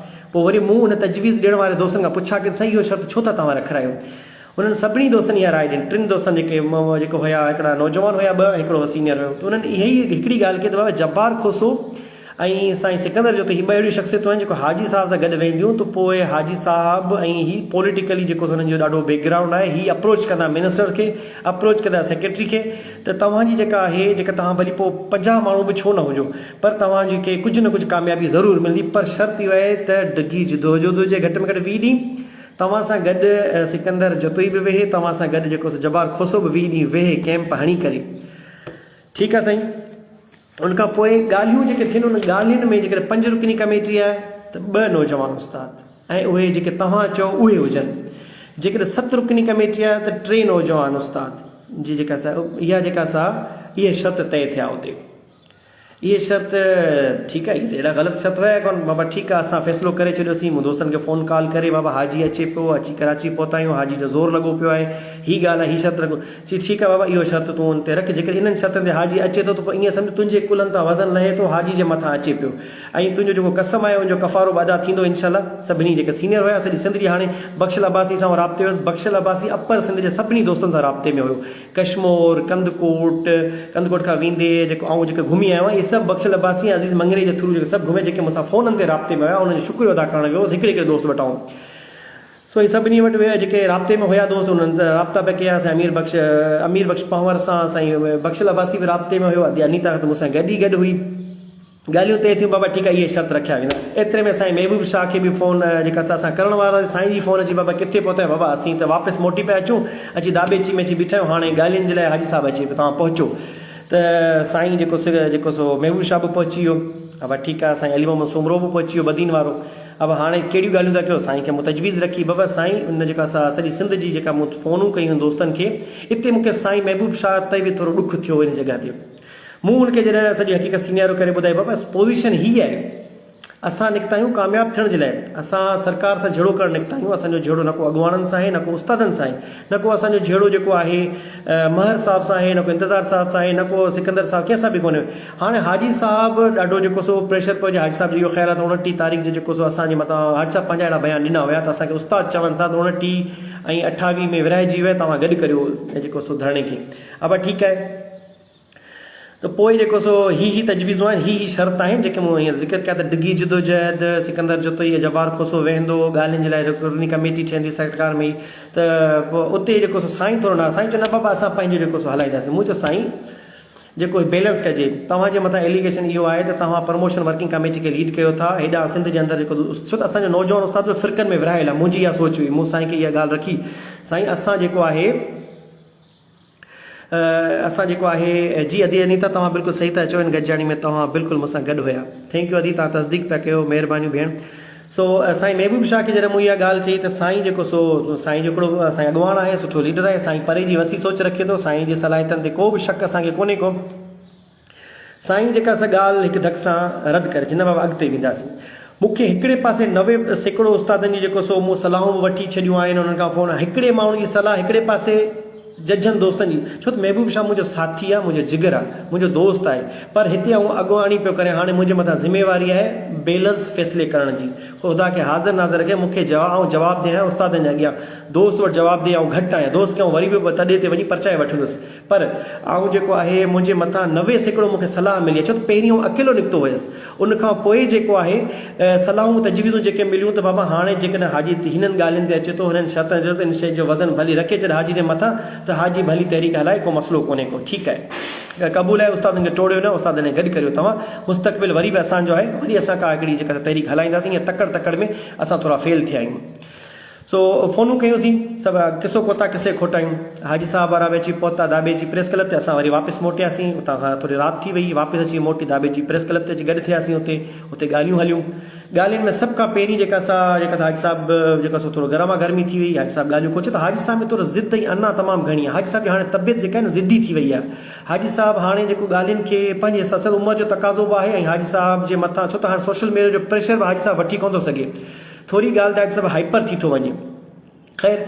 پوء وري مون ان تجويز ڏيڻ واري دوستن کان پڇا ڪئي ته سائين اهو شرط ڇو ٿا توهان رکرايو؟ انهن سڀني دوستن اها راء ڏني. ٽن دوستن جيڪي جيڪو هيا هڪڙا نوجوان هيا ٻه هڪڙو سينيئر هيو ته انهن اها ئي هڪڙي ڳالهه ڪئي ته بابا جبار کوسو ۽ سائين سڪندر جو ته هي ٻه اهڙيون شخصيتون آهن جيڪو حاجي صاحب سان گڏ وينديون ته پوء حاجي صاحب ۽ هي پوليٽيڪلي جيڪو هنن جو ڏاڍو بيڪ گرائونڊ آهي هي اپروچ ڪندا منسٽر کي اپروچ ڪندا سيڪريٽري کي ته توهان جي جيڪا آهي جيڪا توهان ڀلي پوء 50 ماڻهو به ڇو نه هجو پر توهان جي کي ڪجهه نه ڪجهه ڪاميابي ضرور ملندي پر شرط اهو آهي ته ڊگهي جدوجهد هجي گهٽ ۾ گهٽ 20 ڏينهن توهان سان گڏ سڪندر جتوئي به ويهي، توهان سان گڏ جيڪو سو جبار کوسو به 20 ڏينهن ويهي ڪئمپ هڻي ڪري. ٺيڪ آهي سائين. ان کان پوء ڳالهيون جيڪي ٿين ان ڳالهين ۾ جيڪڏهن پنج رڪني ڪميٽي آهي ته ٻه نوجوان استاد ۽ اهي جيڪي توهان چئو اهي هجن. جيڪڏهن ست رڪني ڪميٽي آهي ته ٽي نوجوان استاد جي جيڪا سا اها جيڪا سا اهي شرط طئي ٿيا اتي. اهي شرط ٺيڪ آهي، اهي ته اهڙا غلط شرط هيا ڪونه. بابا ٺيڪ آهي، اسان فيصلو ڪري ڇڏيوسين. مون دوستن کي فون ڪال ڪري، بابا حاجي اچي پيو، اچي ڪراچي پهتا آهيون، حاجي جو زور لڳو پيو آهي، هي ڳالهه آهي، هي شرط رکو. چي ٺيڪ آهي بابا، اهو شرط تون ان تي رک، جيڪڏهن انهن شرطن تي حاجي اچي ٿو ته پوء ائين سمجهه تنهنجي ڪلهن تان وزن لهي ٿو، حاجي جي مٿان اچي پيو ۽ تنهنجو جيڪو قسم آهي ان جو ڪفارو به ادا ٿيندو انشاء الله. سڀني جيڪي سينئر هيا سڄي سنڌ جي هاڻي بخشل عباسي سان آئون رابطي هيس، بخشل عباسي اپر سنڌ جي سڀني دوستن سان رابطي ۾ هيو. ڪشمور، ڪنڌڪوٽ، ڪنڌڪوٽ کان ويندي جيڪو آئون جيڪي گهمي آيو آهيان اهي سڀ بخشل عباسي ۽ عزيز مڱريي جي ٿرو جيڪي سڀ گهميا جيڪي مون سان فونن تي رابطي ۾ هيا انهن جو شڪريو ادا ڪرڻ ويو هوس هڪڙي هڪڙي دوست وٽ آئون سو اهي سڀني وٽ ويا جيڪي رابطي ۾ هيا دوست انهن رابطا پئي ڪيا سائين امير بخش امير بخش پنهور سان سائين بخشل عباسي به رابطي ۾ هيو ادي انيتا ته مون سان گڏ ئي گڏ هئي. ڳالهيون طئي ٿيون بابا ٺيڪ آهي اهي شرط رکيا ويندا. ايتري ۾ سائين محبوب شاهه کي به فون جيڪا سا اسان ڪرڻ وارا هئاسين سائين جي فون اچي بابا ڪٿي پهتا آهيو بابا اسين ته واپس موٽي پيا اچون اچي داٻيچي ۾ اچي بيٺا آهيون هاڻي ڳالهين جي لاء حاجي صاحب اچي پيو توهان پهچو ته سائين جيڪو سو جيڪو سو محبوب شاهه به پهچي ويو بابا ٺيڪ آهي سائين علي محمد سومرو به پهچي ويو بدين وارو ابا هاڻي ڪهڙيون ڳالهيون ٿا ڪيو سائين کي مون تجويز رکي بابا سائين ان جيڪا سا سڄي سنڌ جي جيڪا مون فونون ڪيون دوستن کي اتي مون کي سائين محبوب شاهه تي به ٿورو ڏک ٿيو ان جڳهه تي مون ان کي جڏهن سڄي حقيقت سينيارو ڪري ٻڌائي، بابا پوزيشن هي آهي، اسان نڪتا آهيون ڪامياب ٿيڻ جي لاء، اسان سرڪار سان جهيڙو ڪرڻ نڪتا آهيون، اسان جو جهيڙو نه ڪو اڳواڻن سان آهي، نه ڪو استادن سان آهي، نه ڪو اسان جو جهيڙو جيڪو آهي مهر صاحب سان آهي، نه ڪو انتظار صاحب سان آهي، نه ڪو سڪندر صاحب ڪنهن سان به ڪونهي. هاڻي حاجي صاحب ڏاڍو جيڪو سو پريشر پيو هجي، حاجي صاحب جو اهو خيال آهي ته 29 تاريخ جو جيڪو سو اسان جي مٿان حاجي صاحب پنهنجا اهڙا بيان ڏنا هيا ته اسان کي استاد چون ٿا ته 29 ۽ 28 ۾ ورهائجي ويو آهي توهان گڏ ڪريو جيڪو سو ڌرڻي کي. ابا ٺيڪ آهي. ته پوء جيڪو سو هي هي تجويزون آهن، هي هي شرط آهن، جيڪي مون هينئر ذڪر ڪيا ته ڊگهي جدوجهد، سڪندر جتوئي ۽ جبار کوسو ويهندو، ڳالهين جي لاء رڪني ڪميٽي ٺهندي سرڪار ۾ ئي ته پوء اتي جيڪو سو سائين ٿورو ناراض، سائين چيو نه بابا اسان پنهنجو جيڪو سو هلائينداسين، مون چيو سائين جيڪو هي بيلنس ڪجي، توهان جي مٿان ايليگيشن اهو آهي ته توهان پرموشن ورڪنگ ڪميٽي کي ليڊ ڪيو ٿا، هيڏانهن سنڌ جي اندر جيڪو ڇو ته اسان جو نوجوان استاد به فرقن ۾ ورهايل آهي، منهنجي اها سوچ هئي، مون سائين کي اها ڳالهه رکي، سائين اسان جيڪو آهي. اسان جيڪو آهي جي ادي انيتا توهان بلڪل صحيح ٿا چئو ان گڏجاڻي ۾ توهان بلڪل مون سان گڏ هيا thank you ادي توهان تصديق پيا ڪيو مهربانيون ڀيڻ سو سائين محبوب شاهه کي جڏهن مون اها ڳالهه چئي ته سائين جيڪو سو سائين جو هڪڙو سائين اڳواڻ آهي سٺو ليڊر آهي سائين پري جي وسيع سوچ رکي ٿو سائين جي صلاحيتن تي ڪو به شڪ اسان کي ڪونهي ڪو سائين جيڪا سا ڳالهه هڪ ڌڪ سان رد ڪري ڇڏي، نه بابا اڳتي وينداسين. مون کي هڪڙي پاسي 90% استادن جي جيڪو سو مون صلاحون به وٺي ڇڏيون آهن انهن کان فون هڪڙي ماڻهو جي صلاح هڪڙي پاسي ججهن دوستن جي ڇو ته محبوب شاهه منهنجو ساٿي آهي منهنجو جگر آهي منهنجو دوست آهي پر هتي آئون اڳواڻي پيو ڪريان هاڻي منهنجي مٿان ذميواري آهي بيلنس فيصلي ڪرڻ جي خدا کي حاضر ناظر رکي مون کي جواب آئون جواب ده آهيان استادن جي اڳيان دوست وٽ جواب ده آئون گهٽ آهيان دوست کي آئون وري به تڏي تي وڃي پرچائي وٺندس پر آئون جيڪو آهي منهنجي مٿان 90% مون کي صلاح ملي ڇو ته پهرين آئون اڪيلو نڪتو هيس ان کان پوء جيڪو آهي صلاحون تجويزون جيڪي مليون ته بابا هاڻي جيڪڏهن حاجي هنن ڳالهين تي اچي ٿو هنن شرطن تي اچي ٿو ته ان شيء جو وزن ڀلي رکي ڇڏ حاجي جي مٿان ته حاجي ڀلي تحريڪ هلائي ڪو مسئلو ڪونهي ڪو ٺيڪ آهي قبول آهي استادن کي ٽوڙيو نه استادن کي گڏ ڪريو توهان مستقبل وري به اسان جو آهي وري اسان ڪا هڪڙي جيڪا تحريڪ هلائينداسين ائين تڪڙ تڪڙ ۾ اسان ٿورا فيل ٿيا آهيون. سو فونون ڪيون سين، سڀ قصو ڪوتا قصي کوٽايون. حاجي صاحب وارا به اچي پهتا داٻيجي پريس ڪلب تي، اسان وري واپس موٽياسين، اتان کان ٿوري رات ٿي وئي، واپس اچي موٽي داٻيجي پريس ڪلب تي اچي گڏ ٿياسين، اتي اتي ڳالهيون هليون. ڳالهين ۾ سڀ کان پهرين جيڪا سا جيڪا سا حاجي صاحب جيڪا سو ٿورو گرما گرمي ٿي وئي، حاجي صاحب ڳالهيون ڪو ڇو ته حاجي صاحب ۾ ٿورو ضد ۽ انا تمام گهڻي آهي، حاجي صاحب جي هاڻي طبيعت جيڪا آهي نه ضدي ٿي وئي آهي. حاجي صاحب هاڻي جيڪو ڳالهين کي پنهنجي حساب سان عمر جو تقاضو به آهي ۽ حاجي صاحب جي مٿان ڇو ته هاڻي سوشل ميڊيا جو پريشر به حاجي صاحب وٺي ڪونه ٿو سگهي. ٿوري ڳالهه تي حاجي صاحب هائپر ٿي ٿو وڃي. خير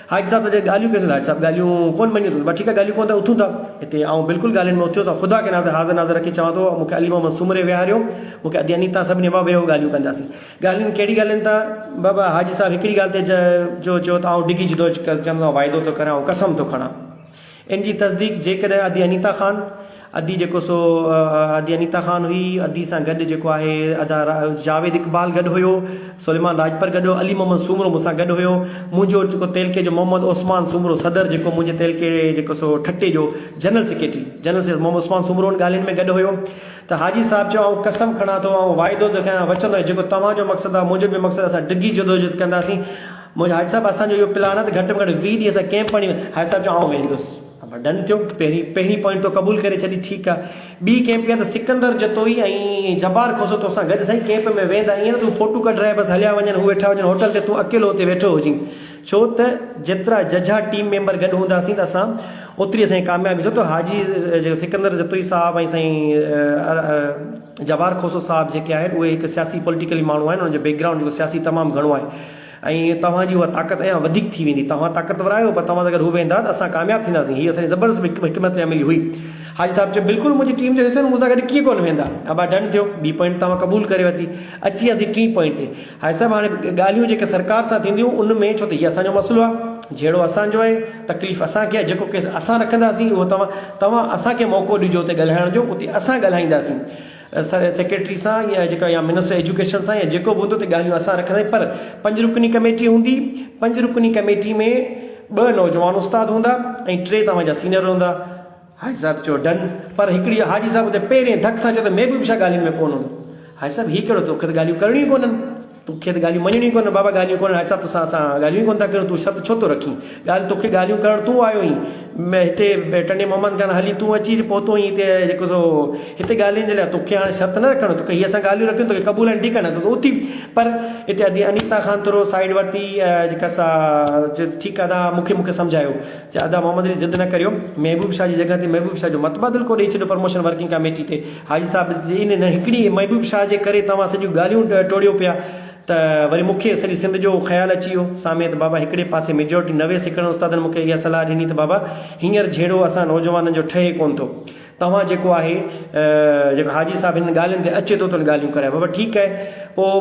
حاجي صاحب ته جڏهن ڳالهيون ڪيون ته حاجي صاحب ڳالهيون ڪونه مڃيون ته ٺيڪ آهي ڳالهيون ڪونه ٿا اٿون ٿا. هتي آئون بلڪل ڳالهين ۾ اٿيس ۽ خدا کي ناظر حاضر ناظر رکي چوان ٿو مون کي علي محمد سومري ويهاريو مون کي ادي انيتا سڀني بابا ويهو ڳالهيون ڪنداسين. ڳالهين ڪهڙي ڳالهين تان بابا حاجي صاحب هڪڙي ڳالهه تي جو چيو ته آئون ڊگهي جدوجهد ڪندس آئون واعدو ٿو ڪريان آئون قسم ٿو کڻان. ان جي تصديق جيڪڏهن ادي انيتا خان، ادي جيڪو سو ادي انيتا خان هئي، ادي سان گڏ جيڪو آهي ادا جاويد اقبال گڏ هيو، سليمان راڄپر گڏ هيو، علي محمد سومرو مون سان گڏ هيو، منهنجو جيڪو تعلقي جو محمد عثمان سومرو صدر جيڪو منهنجي تعلقي جيڪو سو ٺٽي جو general secretary general secretary Muhammad Usman Soomro ان ڳالهين ۾ گڏ هيو ته حاجي صاحب چيو آئون قسم کڻان ٿو آئون واعدو ٿو ڪيان وچن ٿو جيڪو توهان جو مقصد آهي منهنجو به مقصد آهي اسان ڊگهي جدوجهد ڪنداسين منهنجو حاجي صاحب اسان جو اهو پلان آهي ته گهٽ ۾ گهٽ 20 ڏينهن اسان ڪئمپ هڻي حاجي صاحب چيو آئون ويندس. بابا ڊن ٿيو پهرين پهرين پوائنٽ تو قبول ڪري ڇڏي ٺيڪ آ. ٻي ڪئمپ ڪيا ته سڪندر جتوئي ۽ جبار کوسو توسان گڏ سائين ڪئمپ ۾ ويندا ائين نه تون فوٽو ڪڍرائي بس هليا وڃن هو ويٺا هجن هوٽل تي تون اڪيلو اتي ويٺو هجين ڇو ته جيترا ججها ٽيم ميمبر گڏ هونداسين ته اسان اوتري اسان جي ڪاميابي ڇو ته حاجي جيڪو سڪندر جتوئي صاحب ۽ سائين جبار کوسو صاحب جيڪي آهن اهي هڪ سياسي پوليٽيڪلي ماڻهو آهن انهن جو بيڪ گرائونڊ جيڪو سياسي تمام گهڻو آهي ۽ توهان جي اها طاقت اڃا وڌيڪ ٿي ويندي. توهان طاقتور آهيو پر توهان سان گڏ هو ويندا ته اسان ڪامياب ٿينداسين. هيء اسان جي زبردست حڪمت عملي هئي. حاجي صاحب چيو، بلڪل منهنجي ٽيم جو حصو آهن، مون سان گڏ ڪيئن ڪونه ويندا؟ ابا ڊن ٿيو. ٻي پوائنٽ توهان قبول ڪري ورتي. اچي وياسين ٽين پوائنٽ تي. حاجي صاحب هاڻي ڳالهيون جيڪي سرڪار سان ٿينديون ان ۾ ڇو ته هي اسان جو مسئلو آهي، جهيڙو اسان جو آهي، تڪليف اسان کي آهي، جيڪو ڪيس اسان رکنداسين اهو توهان توهان اسان کي موقعو ڏجو اتي ڳالهائڻ جو، اتي اسان ڳالهائينداسين. سيڪريٽري سان يا جيڪا يا منسٽر ايجوڪيشن سان يا جيڪو به هوندو ته ڳالهيون اسان رکنداسين پر پنج رڪني ڪميٽي هوندي پنج رڪني ڪميٽي ۾ ٻه نوجوان استاد هوندا ۽ ٽي توهان جا سينئر هوندا حاجي صاحب چيو ڊن پر هڪڙي حاجي صاحب اتي پهرين ڌڪ سان چيو ته محبوب شاهه ڳالهين ۾ ڪونه هوندو حاجي صاحب هي ڪهڙو توکي ته ڳالهيون ڪرڻيون ڪونهن توکي ته ڳالهيون مڃڻيون ڪونهن بابا ڳالهيون ڪونهن حاجي صاحب توسان اسان ڳالهيون ئي ڪونه ٿا ڪريون تون شرط ڇو ٿو رکين ڳالهه توکي ڳالهيون ڪرڻ تون آيو هئين هتي ٽنڊي محمد خان هلي تون اچي پهتو هئين هتي جيڪو سو هتي ڳالهين جي لاء توکي هاڻي شرط نه رکڻ توکي هي اسان ڳالهيون رکيون توکي قبول آهن ٺيڪ آهي نه ته اٿي پر هتي ادي انيتا خان ٿورو سائيڊ ورتي جيڪا سا چيس ٺيڪ آهي ادا مونکي مونکي سمجهايو چي ادا محمد علي ضد نه ڪريو محبوب شاهه جي جڳهه تي محبوب شاهه جو متبادل ڪو ڏئي ڇڏيو پرموشن ورڪنگ ڪاميٽي تي حاجي صاحب جي ان هڪڙي محبوب شاهه جي ڪري توهان سڄيون ڳالهيون ٽوڙيو پيا ته وري مون کي سڄي سنڌ جو خيال اچي ويو سامهين ته بابا هڪڙي پاسي ميجارٽي 90% استادن مون کي اها صلاح ڏني ته بابا هينئر جهيڙو اسان نوجوانن جو ٺهي ڪونه ٿو توهان جيڪو آهي جيڪو حاجي صاحب هنن ڳالهين تي اچي ٿو ته ان ڳالهيون ڪرايو بابا ٺيڪ آهي پوء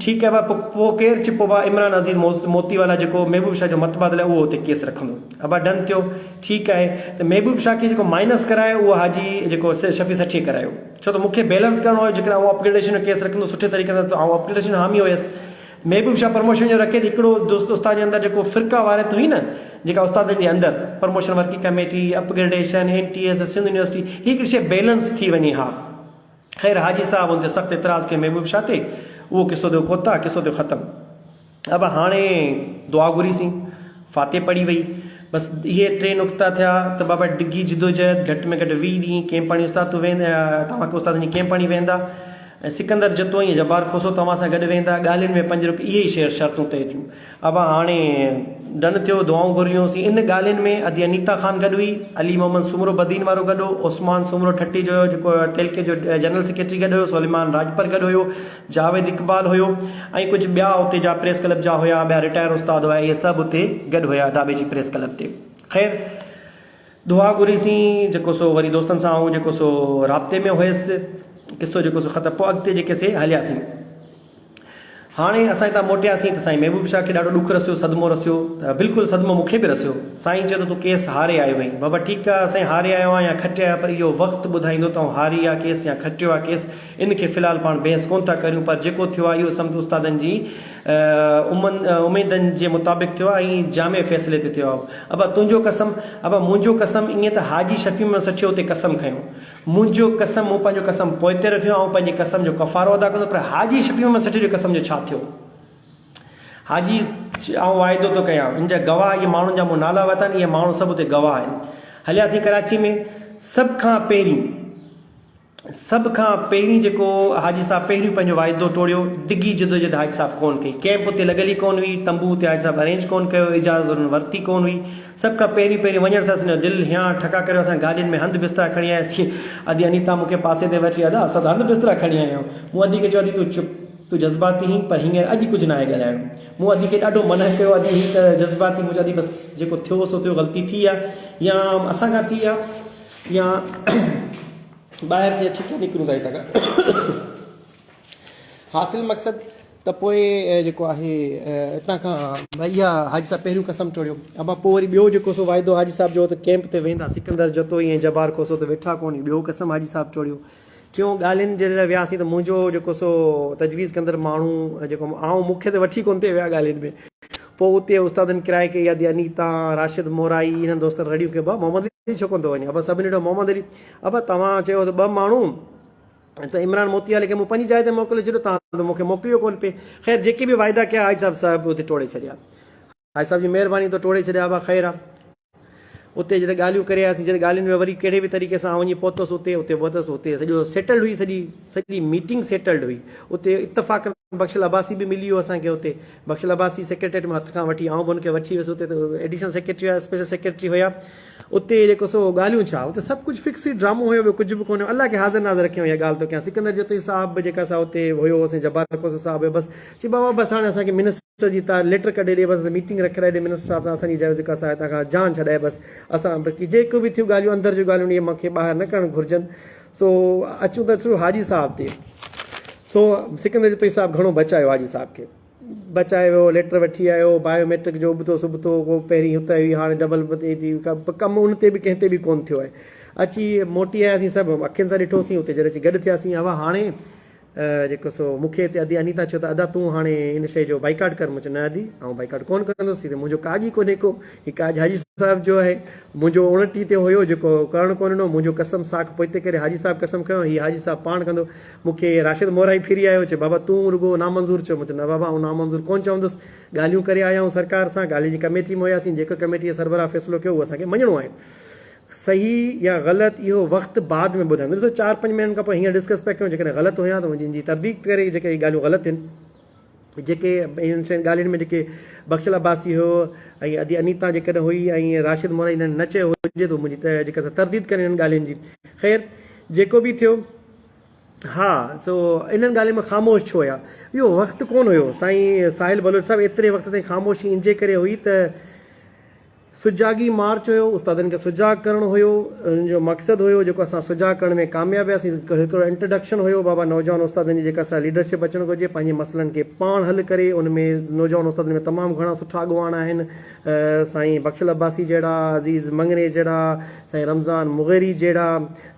ٺيڪ آهي بابا پوء ڪير چي پوء بابا عمران عزيز موتي والا جيڪو محبوب شاهه جو متبادل آهي اهو اتي ڪيس رکندو ابا ڊن ٿيو ٺيڪ آهي ته محبوب شاهه کي جيڪو مائنس ڪرايو اهو حاجي جيڪو شفيع سٺي ڪرايو ڇو ته مون کي بيلنس ڪرڻو هيو جيڪڏهن آئون اپگريڊيشن جو ڪيس رکندو سٺي طريقي سان ته آئون اپگريڊيشن جو حامي هيس محبوب شاهه پرموشن جو رکي ته هڪڙو دوست استاد جي اندر جيڪو فرقه واريت هئي نه جيڪا استادن جي اندر promotion working committee upgradation N T S Sindh university هي هڪڙي شيء بيلنس ٿي وڃي ها خير حاجي صاحب ان تي سخت اعتراض ڪيو محبوب شاهه تي اهو قصو ٿيو ڪوتا قصو ٿيو ختم ابا هاڻي دعا گهري سين فاتح پڙهي وئي بس اهي ٽي نقطا ٿيا ته بابا ڊگهي جدوجهد گهٽ ۾ گهٽ 20 ڏينهن ڪيمپ هڻي استاد تون ويند توهان کي استادن جي ڪيمپ هڻي ويندا. ۽ سڪندر جتوئي ۽ جبار کوسو توهان سان گڏ ويندا، ڳالهين ۾ پنج رڪ اهي ئي شعر شرطون طئي ٿيون. ابا هاڻي ڊن ٿيو، دعائون گهريونسين. ان ڳالهين ۾ ادي انيتا خان گڏ هئي، علي محمد سومرو بدين وارو گڏ هو، عثمان سومرو ٺٽي جو هيو جيڪو تعلقي جو جنرل سيڪريٽري گڏ هيو، سليمان راڄپر گڏ هيو، جاويد اقبال هيو ۽ ڪجهه ٻيا اتي جا پريس ڪلب جا هيا، ٻيا رٽائر استاد هيا، اهي سڀ اتي گڏ هيا داٻيجي پريس ڪلب تي. خير دعا گهريسين جيڪو سو وري دوستن سان آئون جيڪو سو رابطي ۾ هيس، قصو جيڪو سو ختم پوء اڳتي جيڪي سي هلياسين. هاڻي اسان هتان موٽياسين ته سائين محبوب شاهه کي ڏاڍو ڏک رسيو، صدمو رسيو ته بلڪل صدمو مون کي به رسيو. سائين چيو ته تون ڪيس هاري آيو آهين. بابا ٺيڪ آ سائين هاري آيو آهيان يا کٽي آيو پر اهو وقت ٻڌائيندو ته آئون هاري آ ڪيس يا کٽيو آ ڪيس ان کي في الحال پاڻ بحث ڪونه ٿا ڪريون پر جيڪو ٿيو آ اهو سمت استادن جي اميدن جي مطابق ٿيو آ ۽ جامع فيصلي تي ٿيو آ. ابا تنهنجو قسم، ابا منهنجو قسم ائين ته حاجي شفيع محمد سچيو اتي قسم کنيو. منهنجو قسم، مون پنهنجو قسم پوئتي رکيو، آئون پنهنجي قسم جو ڪفارو ادا ڪندس، پر حاجي شفيع محمد سٺي جي قسم جو ڇا ٿيو؟ حاجي، آئون واعدو ٿو ڪيان، ان جا گواهه اهي ماڻهن جا مون نالا ورتا آهن، اهي ماڻهو سڀ اتي گواهه آهن. هلياسين ڪراچي ۾، سڀ کان پهرين، سڀ کان پهرين جيڪو حاجي صاحب پهريون پنهنجو واعدو ٽوڙيو، ڊگهي جدوجهد حاجي صاحب ڪونه ڪئي، ڪئمپ اتي لڳل ئي ڪونه هئي، تنبو اتي حاجي صاحب ارينج ڪونه ڪيو، اجازت انهن ورتي ڪونه هئي، سڀ کان پهرين پهرين وڃڻ سان اسان جو دل هيانء ٺڪا ڪريو اسان گاڏين ۾ هنڌ بسترا کڻي آياسين. ادي انيتا مون کي پاسي تي وٺي ادا اسان ته هنڌ بسترا کڻي آيا آهيون. مون ادي کي چيو ادي تون چپ تون جذباتي هين پر هينئر اڄ ڪجهه ناهي ڳالهائڻو. مون ادي کي ڏاڍو منع ڪيو ادي هي ته جذباتي مون چيو ادي بس جيڪو ٿيو سو ٿيو غلطي ٿي آ يا اسان کان ٿي آ يا ٻاهر ٿي آ ٺيڪ آ نڪرون ٿا هتان کان. حاصل مقصد ته پوء جيڪو آهي اتان کان اها حاجي صاحب پهريون قسم ٽوڙيو ابا پوء وري ٻيو جيڪو سو واعدو حاجي صاحب جو ته ڪئمپ تي ويندا سڪندر جتوئي ۽ جبار کوسو ته ويٺا ڪونهي ٻيو قسم حاجي صاحب ٽوڙيو ٽيون ڳالهين جي لاء وياسين ته منهنجو جيڪو سو تجويز ڪندڙ ماڻهو جيڪو آئون مون کي ته وٺي ڪونه ٿي ويا ڳالهين ۾ پوء اتي استادن ڪرائي ڪئي ادي انيتا راشد مورائي انهن دوستن رڙيون ڪيون ابا محمد علي ڇو ڪونه ٿو وڃي ابا سڀني ڏٺو محمد علي ابا توهان چيو ته ٻه ماڻهو ته عمران موتيالي کي مون پنهنجي جاء تي موڪلي ڇڏيو توهان ته مون کي موڪليو ڪونه پئي. خير جيڪي به واعدا ڪيا حاجي صاحب صاحب اتي ٽوڙي ڇڏيا. حاجي صاحب جي مهرباني تو ٽوڙي ڇڏيا ابا خير آ. اتي جڏهن ڳالهيون ڪري آياسين جڏهن ڳالهين ۾ وري ڪهڙي به طريقي سان آئون وڃي پهتس اتي اتي پهتس اتي سڄو سيٽلڊ هئي سڄي سڄي ميٽنگ سيٽلڊ هئي اتي اتفاقن بخشل عباسي به ملي ويو اسان کي اتي بخشل عباسي سيڪريٽريٽ ۾ هٿ کان وٺي آئون به ان کي وٺي ويس اتي ته ايڊيشنل سيڪريٽري هيا اسپيشل سيڪريٽري هيا اتي جيڪو سو ڳالهيون ڇا اتي سڀ ڪجهه فڪس ئي ڊرامو هيو ٻيو ڪجهه به ڪونه هيو الله کي حاضر ناظر رکيو اها ڳالهه ٿو ڪيان سڪندر جتوئي صاحب به جيڪا سا اتي هيو سائين جبار کوسو صاحب هيو بس چي بابا بس هاڻي اسان کي منسٽر جي تار ليٽر ڪڍي ڏي بس ميٽنگ رکرائي ڏي منسٽر صاحب سان اسان جي جيڪا سا هتان کان جان ڇڏائي بس اسان باقي جيڪو به ٿيون ڳالهيون اندر جون ڳالهيون اهي مونکي ٻاهر نه ڪرڻ گهرجن سو اچون ته شروع حاجي صاحب تي سو سڪندر جتوئي صاحب گهڻو بچايو حاجي صاحب کي بچائي ويو، ليٽر وٺي آيو، بايو ميٽرڪ جو ابتو سبتو ڪو پهرين هت هئي هاڻي ڊبل ٿي ٿي ڪم ان تي به ڪنهن تي به ڪونه ٿيو آهي. اچي موٽي آياسين سڀ اکين سان ڏٺوسين اتي جڏهن اچي گڏ ٿياسين هوا هاڻي جيڪو سو مون کي هتي ادي انيتا چيو ته ادا تون هاڻي ان شيء جو بائيڪاٽ ڪر مون چيو نه ادي آئون بائيڪاٽ ڪونه ڪندس هي ته منهنجو ڪاڄ ئي ڪونهي ڪو هي ڪاڄ حاجي صاحب جو آهي منهنجو 29 تي هيو جيڪو ڪرڻ ڪونه ڏنو منهنجو قسم ساک پوئتي ڪري حاجي صاحب قسم کنيو هي حاجي صاحب پاڻ ڪندو مون کي راشد مورائي ڦري آيو، چيو بابا تون رڳو نامنظور چئو. مون چيو نه بابا آئون نامنظور ڪونه چوندس. ڳالهيون ڪري آيا آهيون سرڪار سان، ڳالهين جي ڪميٽي ۾ هياسين، جيڪو ڪميٽي جي سربراهه فيصلو ڪيو اهو اسان کي مڃڻو آهي. صحيح يا غلط اهو وقت بعد ۾ ٻڌائيندو. ڏسو چار پنج مهينن کان پوء هينئر ڊسڪس پيا ڪيون، جيڪڏهن غلط هيان ته منهنجي ترديد ڪري جيڪي اهي ڳالهيون غلط آهن. جيڪي انهن چئن ڳالهين ۾ جيڪي بخشل عباسي هيو ۽ ادي انيتا جيڪڏهن هئي ۽ راشد مورائي انهن نه چيو هجي ته منهنجي جيڪا ترديد ڪن انهن ڳالهين جي. خير جيڪو به ٿيو. ها سو انهن ڳالهين ۾ خاموش ڇو هيا؟ اهو وقت ڪونه هيو. سائين ساحل بلوچ صاحب ايتري وقت تائين خاموشي ان جي ڪري هئي ته سجاڳي مارچ هيو، استادن کي سجاڳ ڪرڻو هيو، ان جو مقصد هيو جيڪو اسان سجاڳ ڪرڻ ۾ ڪامياب وياسين. هڪڙو انٽروڊڪشن هيو بابا نوجوان استادن جي جيڪا سا ليڊرشپ اچڻ گهرجي پنهنجي مسئلن کي پاڻ حل ڪري ان ۾ نوجوان استادن ۾ تمام گهڻا سٺا اڳواڻ آهن سائين بخشل عباسي جهڙا، عزيز مڱري جهڙا، سائين رمضان مغيري جهڙا،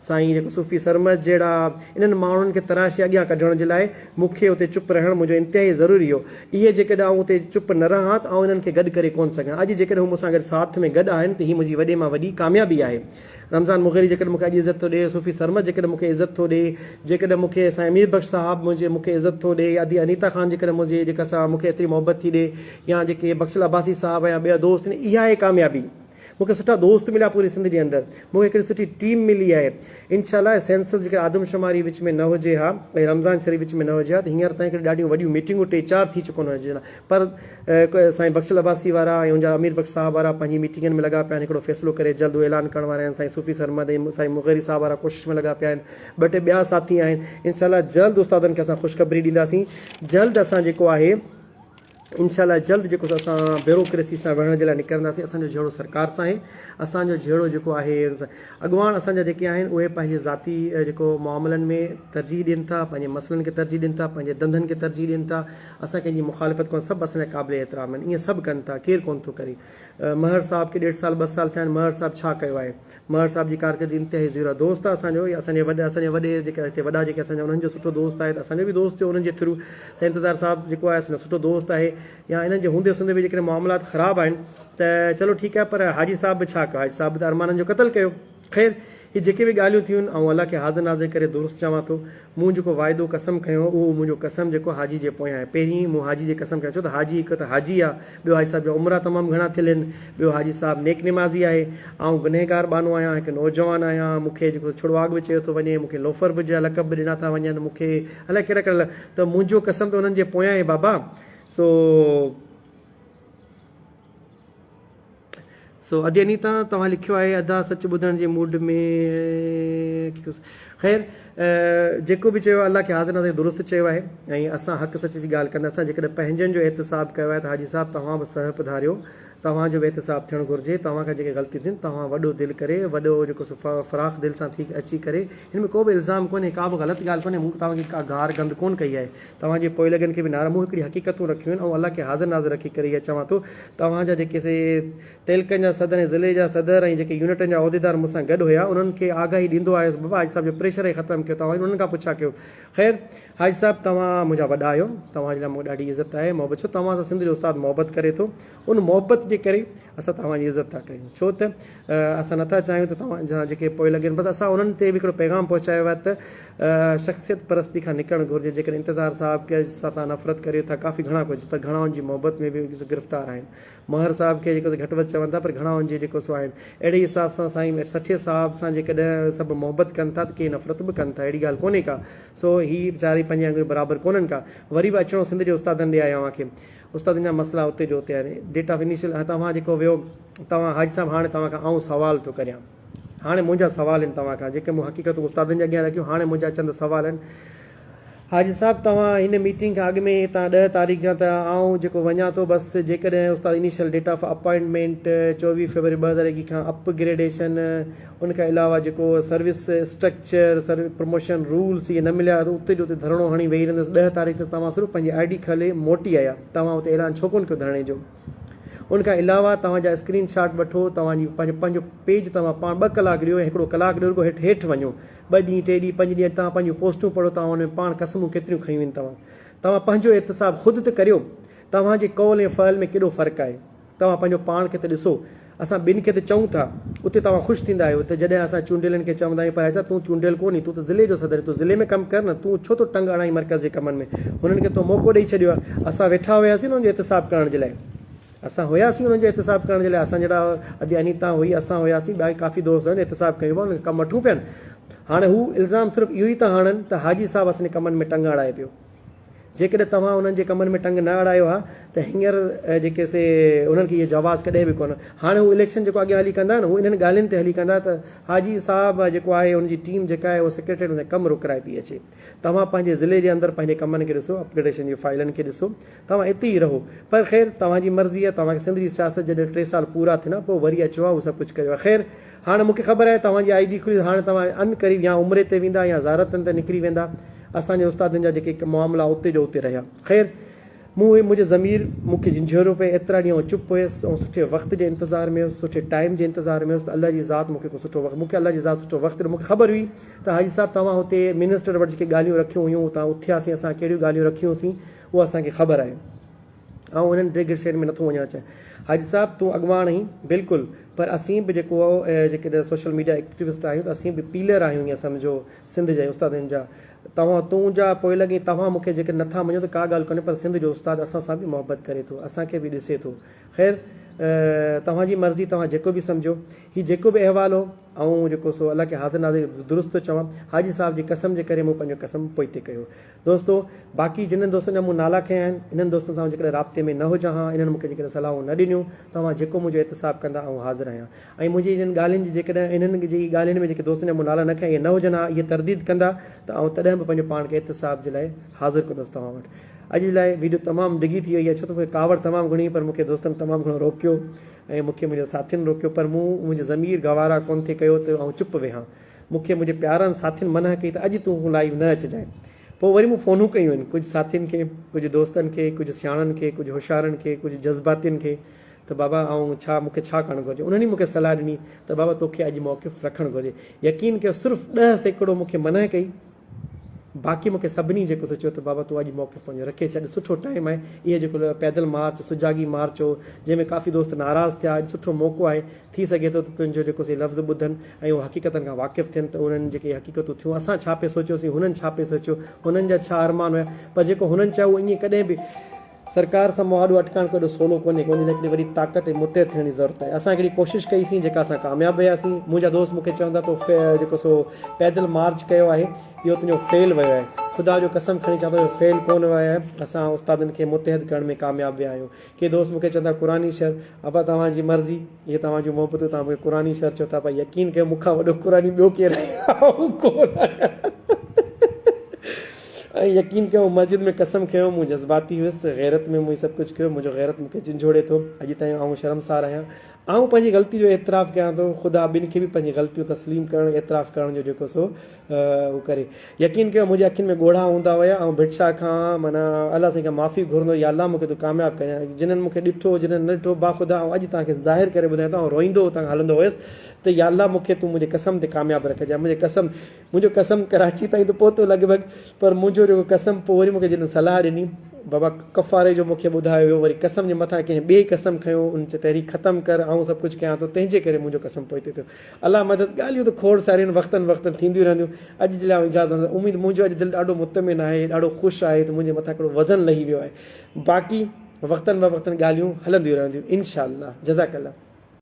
سائين جيڪو صوفي سرمد جهڙا انهن ماڻهن کي تراشي اڳيان ڪڍڻ جي لاء مون کي اتي چپ رهڻ منهنجو انتهائي ضروري هو. اهي جيڪڏهن آئون اتي چپ نه رهان ته آئون انهن کي گڏ ڪري ڪونه سگهان. اڄ جيڪڏهن هو مون سان گڏ ساٿ ۾ گڏ آهن ته هي منهنجي وڏي مان وڏي ڪاميابي آهي. رمضان مغيري جيڪڏهن مون کي اڄ عزت ٿو ڏئي، صوفي سرمد جيڪڏهن مون کي عزت ٿو ڏئي، جيڪڏهن مون کي سائين امير بخش صاحب منهنجي مون کي عزت ٿو ڏئي، ادي انيتا خان جيڪڏهن منهنجي جيڪا سا مون کي ايتري محبت ٿي ڏئي يا جيڪي بخشل عباسي صاحب يا ٻيا دوست آهن اها آهي ڪاميابي. مون کي سٺا دوست مليا پوري سنڌ جي اندر مون کي هڪڙي سٺي ٽيم ملي آهي. انشاء الله سينسس جيڪڏهن آدمشماري وچ ۾ نه هجي ها ۽ رمضان شريف وچ ۾ نه هجي ها ته هينئر تائين هڪڙي ڏاڍيون وڏيون ميٽنگون ٽي چار ٿي چڪون هجن ها پر سائين بخشل عباسي وارا ۽ ان جا امير بخش صاحب وارا پنهنجي ميٽنگن ۾ لڳا پيا آهن هڪڙو فيصلو ڪري جلد اهو اعلان ڪرڻ وارا آهن سائين صوفي سرمد ۽ سائين مغيري صاحب وارا ڪوشش ۾ لڳا پيا آهن ٻه ٽي ٻيا ساٿي آهن انشاء الله جلد استادن کي اسان خوشخبري ڏينداسين جلد اسان جيڪو آهي انشاء الله جلد جيڪو اسان بيوروڪريسي سان وڙهڻ جي لاء نڪرنداسين اسان جو جهيڙو سرڪار سان آهي اسان جو جهيڙو جيڪو آهي اڳواڻ اسان جا جيڪي آهن اهي پنهنجي ذاتي جيڪو معاملن ۾ ترجيح ڏين ٿا پنهنجي مسئلن کي ترجيح ڏين ٿا پنهنجي ڌنڌن کي ترجيح ڏين ٿا اسان ڪنهن جي مخالفت ڪون سڀ اسان جا قابل احترام آهن ائين سڀ ڪن ٿا ڪير ڪون ٿو ڪري مهر صاحب کي ڏيڍ سال ٻه سال ٿيا آهن مهر صاحب ڇا ڪيو آهي مهر صاحب جي ڪارڪردگي انتهائي زيرو آهي دوست آهي اسان جو يا اسان جي وڏي اسان جي وڏي جيڪي هتي وڏا جيڪي اسان جا انهن جو سٺو دوست آهي ته اسان جو به دوست ٿيو انهن جي ٿرو سائين انتظار صاحب جيڪو آهي اسان جو سٺو دوست آهي يا انهن جي هوندي سوندي به جيڪڏهن معاملات خراب آهن ته چلو ٺيڪ آهي پر حاجي صاحب به ڇا ڪيو حاجي صاحب به ته ارمانن جو قتل ڪيو خير هي جيڪي به ڳالهيون ٿيون آئون الله کي حاضر ناظر ڪري درست چوان ٿو مون جيڪو واعدو قسم کنيو هو اهو منهنجو قسم جيڪو حاجي جي پويان آهي پهرين مون حاجي جي قسم کنيو ڇو ته حاجي هڪ ته حاجي آ ٻيو حاجي صاحب جا عمرا تمام گهڻا ٿيل آهن ٻيو حاجي صاحب نيڪ نمازي آهي آئون گنهگار ٻانهو آهيان هڪ نوجوان آهيان مون کي جيڪو ڇڙواڳ به چيو ٿو وڃي مون کي لوفر به جا لقب به ڏنا ٿا وڃن مون کي الائي ڪهڙا ڪهڙا ته منهنجو قسم ته انهن جي پويان آهي بابا سو سو ادي انيتا توهان لکيو آهي ادا سچ ٻڌڻ جي موڊ ۾ خير جيڪو به چيو الله کي حاضر ناظر درست چيو آهي ۽ اسان حق سچ جي ڳالهه ڪندا اسان جيڪڏهن پنهنجن جو احتساب ڪيو آهي ته حاجي صاحب توهان به سهپ ڌاريو توهان جو به احتساب ٿيڻ گهرجي توهان کان جيڪي غلطيون ٿيون توهان وڏو دل ڪري وڏو جيڪو سو فراخ دل سان ٿي اچي ڪري هن ۾ ڪو به الزام ڪونهي ڪا به غلط ڳالهه ڪونهي مون توهان کي ڪا گار گند ڪون ڪئي آهي توهان جي پوئلڳن کي به نارا مون هڪڙي حقيقتون رکيون آهن آئون الله کي حاضر ناظر رکي ڪري اها چوان ٿو توهان جا جيڪي سي تعلقن جا صدر ۽ ضلعي جا صدر ۽ جيڪي يونٽن جا عهديدار مون سان گڏ هيا انهن کي آگاهي ڏيندو آيس بابا حاجي صاحب جو پريشر ئي ختم ڪيو توهان انهن کان پڇا ڪيو خير حاجي صاحب توهان منهنجا وڏا آهيو توهان جي لاء مون کي ڏاڍي عزت آهي محبت ڇو توهان سان سنڌ جو استاد محبت ڪري ٿو ان محبت جي ڪري اسان توهان جي عزت ٿا ڪريون ڇو ته اسان نٿا چاهيون ته توهان جا جيڪي پوئلڳ آهن بس اسان انهن تي به هڪڙو پيغام پهچايو آهي ته شخصيت پرستي کان نڪرڻ گهرجي جيڪڏهن انتظار صاحب کي سان توهان نفرت ڪريو ٿا ڪافي گهڻا ڪجهه پر گهڻا ان جي محبت ۾ به گرفتار آهن مهر صاحب کي جيڪو گهٽ وڌ چون ٿا پر گهڻا ان جي جيڪو سو آهن اهڙي حساب سان سائين سٺي صاحب سان جيڪڏهن سڀ محبت ڪن ٿا ته ڪي نفرت به ڪن ٿا اهڙي ڳالهه ڪونهي ڪا سو هي چارئي پنج آڱريون برابر ڪونهن ڪا وري به اچڻو سنڌ جي استادن ڏي آهي اوهان کي استادن جا مسئلا اتي جو اتي آهن ڊيٽ آف انيشل توهان جيڪو ويو توهان حاجي صاحب هاڻي توهان کان آئون سوال ٿو ڪريان هاڻي منهنجا سوال آهن توهان کان، جيڪي مون حقيقتون استادن جي اڳيان رکيون، هاڻي منهنجا چند سوال آهن. حاجي صاحب توهان هن ميٽنگ کان اڳ ۾ هتان ڏهه تاريخ جا ته آئون جيڪو وڃان ٿو بس جيڪڏهن استاد initial date of appointment 24 February 2021 کان اپ گريڊيشن ان کان علاوه جيڪو سروس اسٽرڪچر پروموشن رولس اهي نه مليا ته اتي جو اتي ڌرڻو هڻي ويهي رهندس ڏهه تاريخ ته توهان صرف پنهنجي I D کولي موٽي آيا توهان اتي اعلان ڇو ڪونه ڪيو ڌرڻي جو. ان کان علاوه توهان جا اسڪرين شاٽ وٺو توهان جي پنهنجو پنهنجو پيج توهان پاڻ ٻه ڪلاڪ ڏيو ۽ هڪڙو ڪلاڪ ڏيو رڳو هيٺ هيٺ وڃو ٻه ڏينهن ٽي ڏينهن پنج ڏينهن توهان پنهنجون پوسٽون پڙهو توهان ان ۾ پاڻ قسمون ڪيتريون کنيون آهن توهان توهان پنهنجو احتساب خود ته ڪريو توهان جي قول ۽ فعل ۾ ڪيڏو فرق آهي توهان پنهنجو پاڻ کي ته ڏسو اسان ٻين کي ته چئون ٿا، اتي توهان خوش ٿيندا آهيو ته جڏهن اسان چونڊيلن کي چوندا آهيون پر اچا تون چونڊيل ڪونهين، تون ته ضلعي جو صدر آهين، تون ضلعي ۾ ڪم ڪر نه، تون ڇو ٿو ٽنگ اڙائين مرڪز جي ڪمن ۾، هنن کي تو موقعو ڏئي ڇڏيو آهي، اسان ويٺا هياسين انهن جو احتساب ڪرڻ جي لاء، اسان هياسين انهن جو احتساب ڪرڻ جي لاء، اسان جهڙا ادي انيتا هئي، اسان هياسين، ٻيا ڪافي دوست هئا، احتساب ڪيون پيا، انهن کي ڪم وٺون پيا، هاڻي هو الزام صرف اهو ئي ٿا هڻن ته حاجي صاحب اسان جي ڪمن ۾ ٽنگ اڙائي پيو. جيڪڏهن توهان انهن جي ڪمن ۾ ٽنگ نه اڙايو ها ته هينئر جيڪي سي انهن کي اهو جواز ڪڏهن به ڪونه. هاڻي هو اليڪشن جيڪو اڳيان هلي ڪندا نه هو انهن ڳالهين تي هلي ڪندا ته حاجي صاحب جيڪو آهي ان جي ٽيم جيڪا آهي اهو سيڪريٽريٽ ان ڪم روڪرائي پئي اچي. توهان پنهنجي ضلعي جي اندر پنهنجي ڪمن کي ڏسو اپگريڊيشن جي فائلن کي ڏسو توهان اتي ئي رهو پر خير توهان جي مرضي آهي توهان کي سنڌ جي سياست جڏهن ٽي سال پورا ٿيندا پوء وري اچو ها هو سڀ ڪجهه ڪريو ها خير هاڻي مون کي خبر آهي توهان جي I D کلي هاڻي توهان عنقريب يا عمري تي ويندا يا زيارتن تي نڪري ويندا. اسان جي استادن جا جيڪي معاملا اتي جو اتي رهيا. خير، مون اهي منهنجي ضمير مون کي جهنجهوريو پئي. ايترا ڏينهن آئون چپ هيس. آئون سٺي وقت جي انتظار ۾ هيس، سٺي ٽائيم جي انتظار ۾ هيس ته الله جي ذات مون کي ڪو سٺو وقت مون کي الله جي ذات سٺو وقت ڏنو. مون کي خبر هئي ته حاجي صاحب توهان هتي منسٽر وٽ جيڪي ڳالهيون رکيون هيون، اتان اٿياسين اسان ڪهڙيون ڳالهيون رکيون سين، اهو اسان کي خبر آهي. آئون انهن ڊگهه شين ۾ نٿو وڃڻ چاهيان. حاجي صاحب تون اڳواڻ آهين بلڪل پر اسين به جيڪو جيڪڏهن سوشل ميڊيا ايڪٽيوسٽ آهيون ته اسين به پيلر آهيون ائين سمجهو سنڌ جا استادن جا توهان تون جا پوئلڳ ۽ توهان مون کي جيڪڏهن نٿا مڃو ته ڪا ڳالهه ڪونهي پر سنڌ جو استاد اسان سان به محبت ڪري ٿو اسان کي به ڏسي ٿو خير توهان جي مرضي توهان جيڪو به سمجهو. هي جيڪو به احوال هو آئون جيڪو سو الله کي حاضر ناظر درست ٿو چوان حاجي صاحب جي قسم جي ڪري مون پنهنجو قسم پوئتي ڪيو. دوستو باقي جنھن دوستن جا مون نالا کنيا آھن انھن دوستن سان آئون جيڪڏھن رابطي ۾ نه ھجان ھا انھن مون کي جيڪڏھن صلاحون نه ڏنيون ته اوھان جيڪو منھنجو احتساب ڪندا آئون حاضر آھيان ۽ منھنجي انھن ڳالھين جي جيڪڏھن انھن جي ڳالھين ۾ جيڪي دوستن جا مون نالا نه کنيا اھي نه ھجن ھا اھي ترديد ڪندا ته آئون تڏھن به پنھنجو پاڻ کي احتساب جي لاء حاضر ڪندس توھان وٽ اڄ جي لاء ويڊيو تمام ڊگھي ٿي وئي آھي ڇو ته مون کي ڪاوڙ تمام گھڻي ھئي پر مون کي دوستن تمام گھڻو روڪيو ۽ مون کي منھنجي ساٿين روڪيو پر مون منھنجي ضمير گوارا ڪونه ٿي ڪيو ته آئون چپ ويھان مون کي منهنجي پيارن ساٿين منع ڪئي ته اڄ تون لائيو نه اچجانء. پوء وري مون فونون ڪيون آهن ڪجهه ساٿين کي، ڪجهه دوستن کي، ڪجهه سياڻن کي، ڪجهه هوشيارن کي، ڪجهه جذباتين کي ته بابا آئون ڇا مون کي ڇا ڪرڻ گهرجي. انهن ئي مون کي صلاح ڏني ته بابا توکي اڄ موقف رکڻ گهرجي. يقين ڪيو صرف 10% مون کي منع ڪئي. باقي مون کي سڀني جيڪو سو چيو ته بابا تون اڄ موقف پنهنجو رکي ڇڏ سٺو ٽائيم آهي اهي جيڪو پيدل مارچ سجاڳي مارچ هو جنهن ۾ ڪافي دوست ناراض ٿيا اڄ سٺو موقعو آهي ٿي سگهي ٿو ته تنهنجو جيڪو سي لفظ ٻڌن ۽ اهي حقيقتن کان واقف ٿين ته انهن جيڪي حقيقتون ٿيون اسان ڇا پئي سوچيوسين هنن ڇا پئي سوچيو هنن جا ڇا ارمان هيا پر جيڪو هنن چاهيو اهو ائين ڪڏهن به سرڪار سان مهاڏو اٽڪائڻ ڪو ايڏو سولو ڪونهي ڪو ان جي لاء هڪڙي وڏي طاقت ۽ متحد ٿيڻ جي ضرورت آهي. اسان هڪڙي ڪوشش ڪئي سين جيڪا اسان ڪامياب وياسين. منهنجا دوست مون کي چون ٿا تو جيڪو سو پيدل مارچ ڪيو آهي اهو تنهنجو فيل ويو آهي. خدا جو قسم کڻي چوان ٿو اهو فيل ڪونه ويو آهي. اسان استادن کي متحد ڪرڻ ۾ ڪامياب ويا آهيون. ڪي دوست مون کي چون ٿا قرآني شعر ابا توهان جي مرضي اهي توهان جون محبتون توهان مون کي قرآني شعر چئو ٿا پر يقين ڪيو مون کان وڏو قرآني ٻيو ڪير آهي آئون ڪونه آهيان. ۽ يقين ڪيو مسجد ۾ قسم کنيو مون جذباتي هيس غيرت ۾ مون هي سڀ ڪجهه ڪيو منهنجو غيرت مون کي جهنجهوڙي ٿو اڄ تائين آئون شرمسار آهيان آئون پنهنجي غلطي جو اعتراف ڪيان ٿو خدا ٻن کي به پنهنجي غلطيون تسليم ڪرڻ اعتراف ڪرڻ جو جيڪو سو هو ڪري يقين ڪيو منهنجي اکين ۾ ڳوڙها هوندا هيا آئون ڀٽ شاهه کان معنيٰ الله سائين کان معافي گهرندو يا الله مون کي تون ڪامياب ڪجان جنھن مون کي ڏٺو جنھن نه ڏٺو باخدا آئون اڄ توهان کي ظاهر ڪري ٻڌايان ٿو آئون روئيندو اتان کان هلندو هيس ته يا الله مون کي تون منهنجي قسم تي ڪامياب رکجان منهنجي قسم منهنجو قسم ڪراچي تائين ته پهتو لڳ ڀڳ پر منهنجو جيڪو قسم پوء وري مون کي جنھن صلاح ڏني بابا ڪفاري جو مون کي ٻڌايو ويو وري قسم جي مٿان ڪنھن ٻئي قسم کنيو ان چي تحريڪ ختم ڪر آئون سڀ ڪجهه ڪيان ٿو تنهن جي ڪري منهنجو قسم پوئتي ٿيو الله مدد ڳالهيون ته کوڙ ساريون وقتن وقتن ٿينديون رهنديون اڄ جي لاء آئون اجازت وٺندس اميد منهنجو اڄ دل ڏاڍو مطمئن آهي ڏاڍو خوش آهي ته منهنجي مٿان هڪڙو وزن لهي ويو آهي باقي وقتن بوقتن ڳالهيون هلنديون رهنديون انشاء الله جزاڪ الله.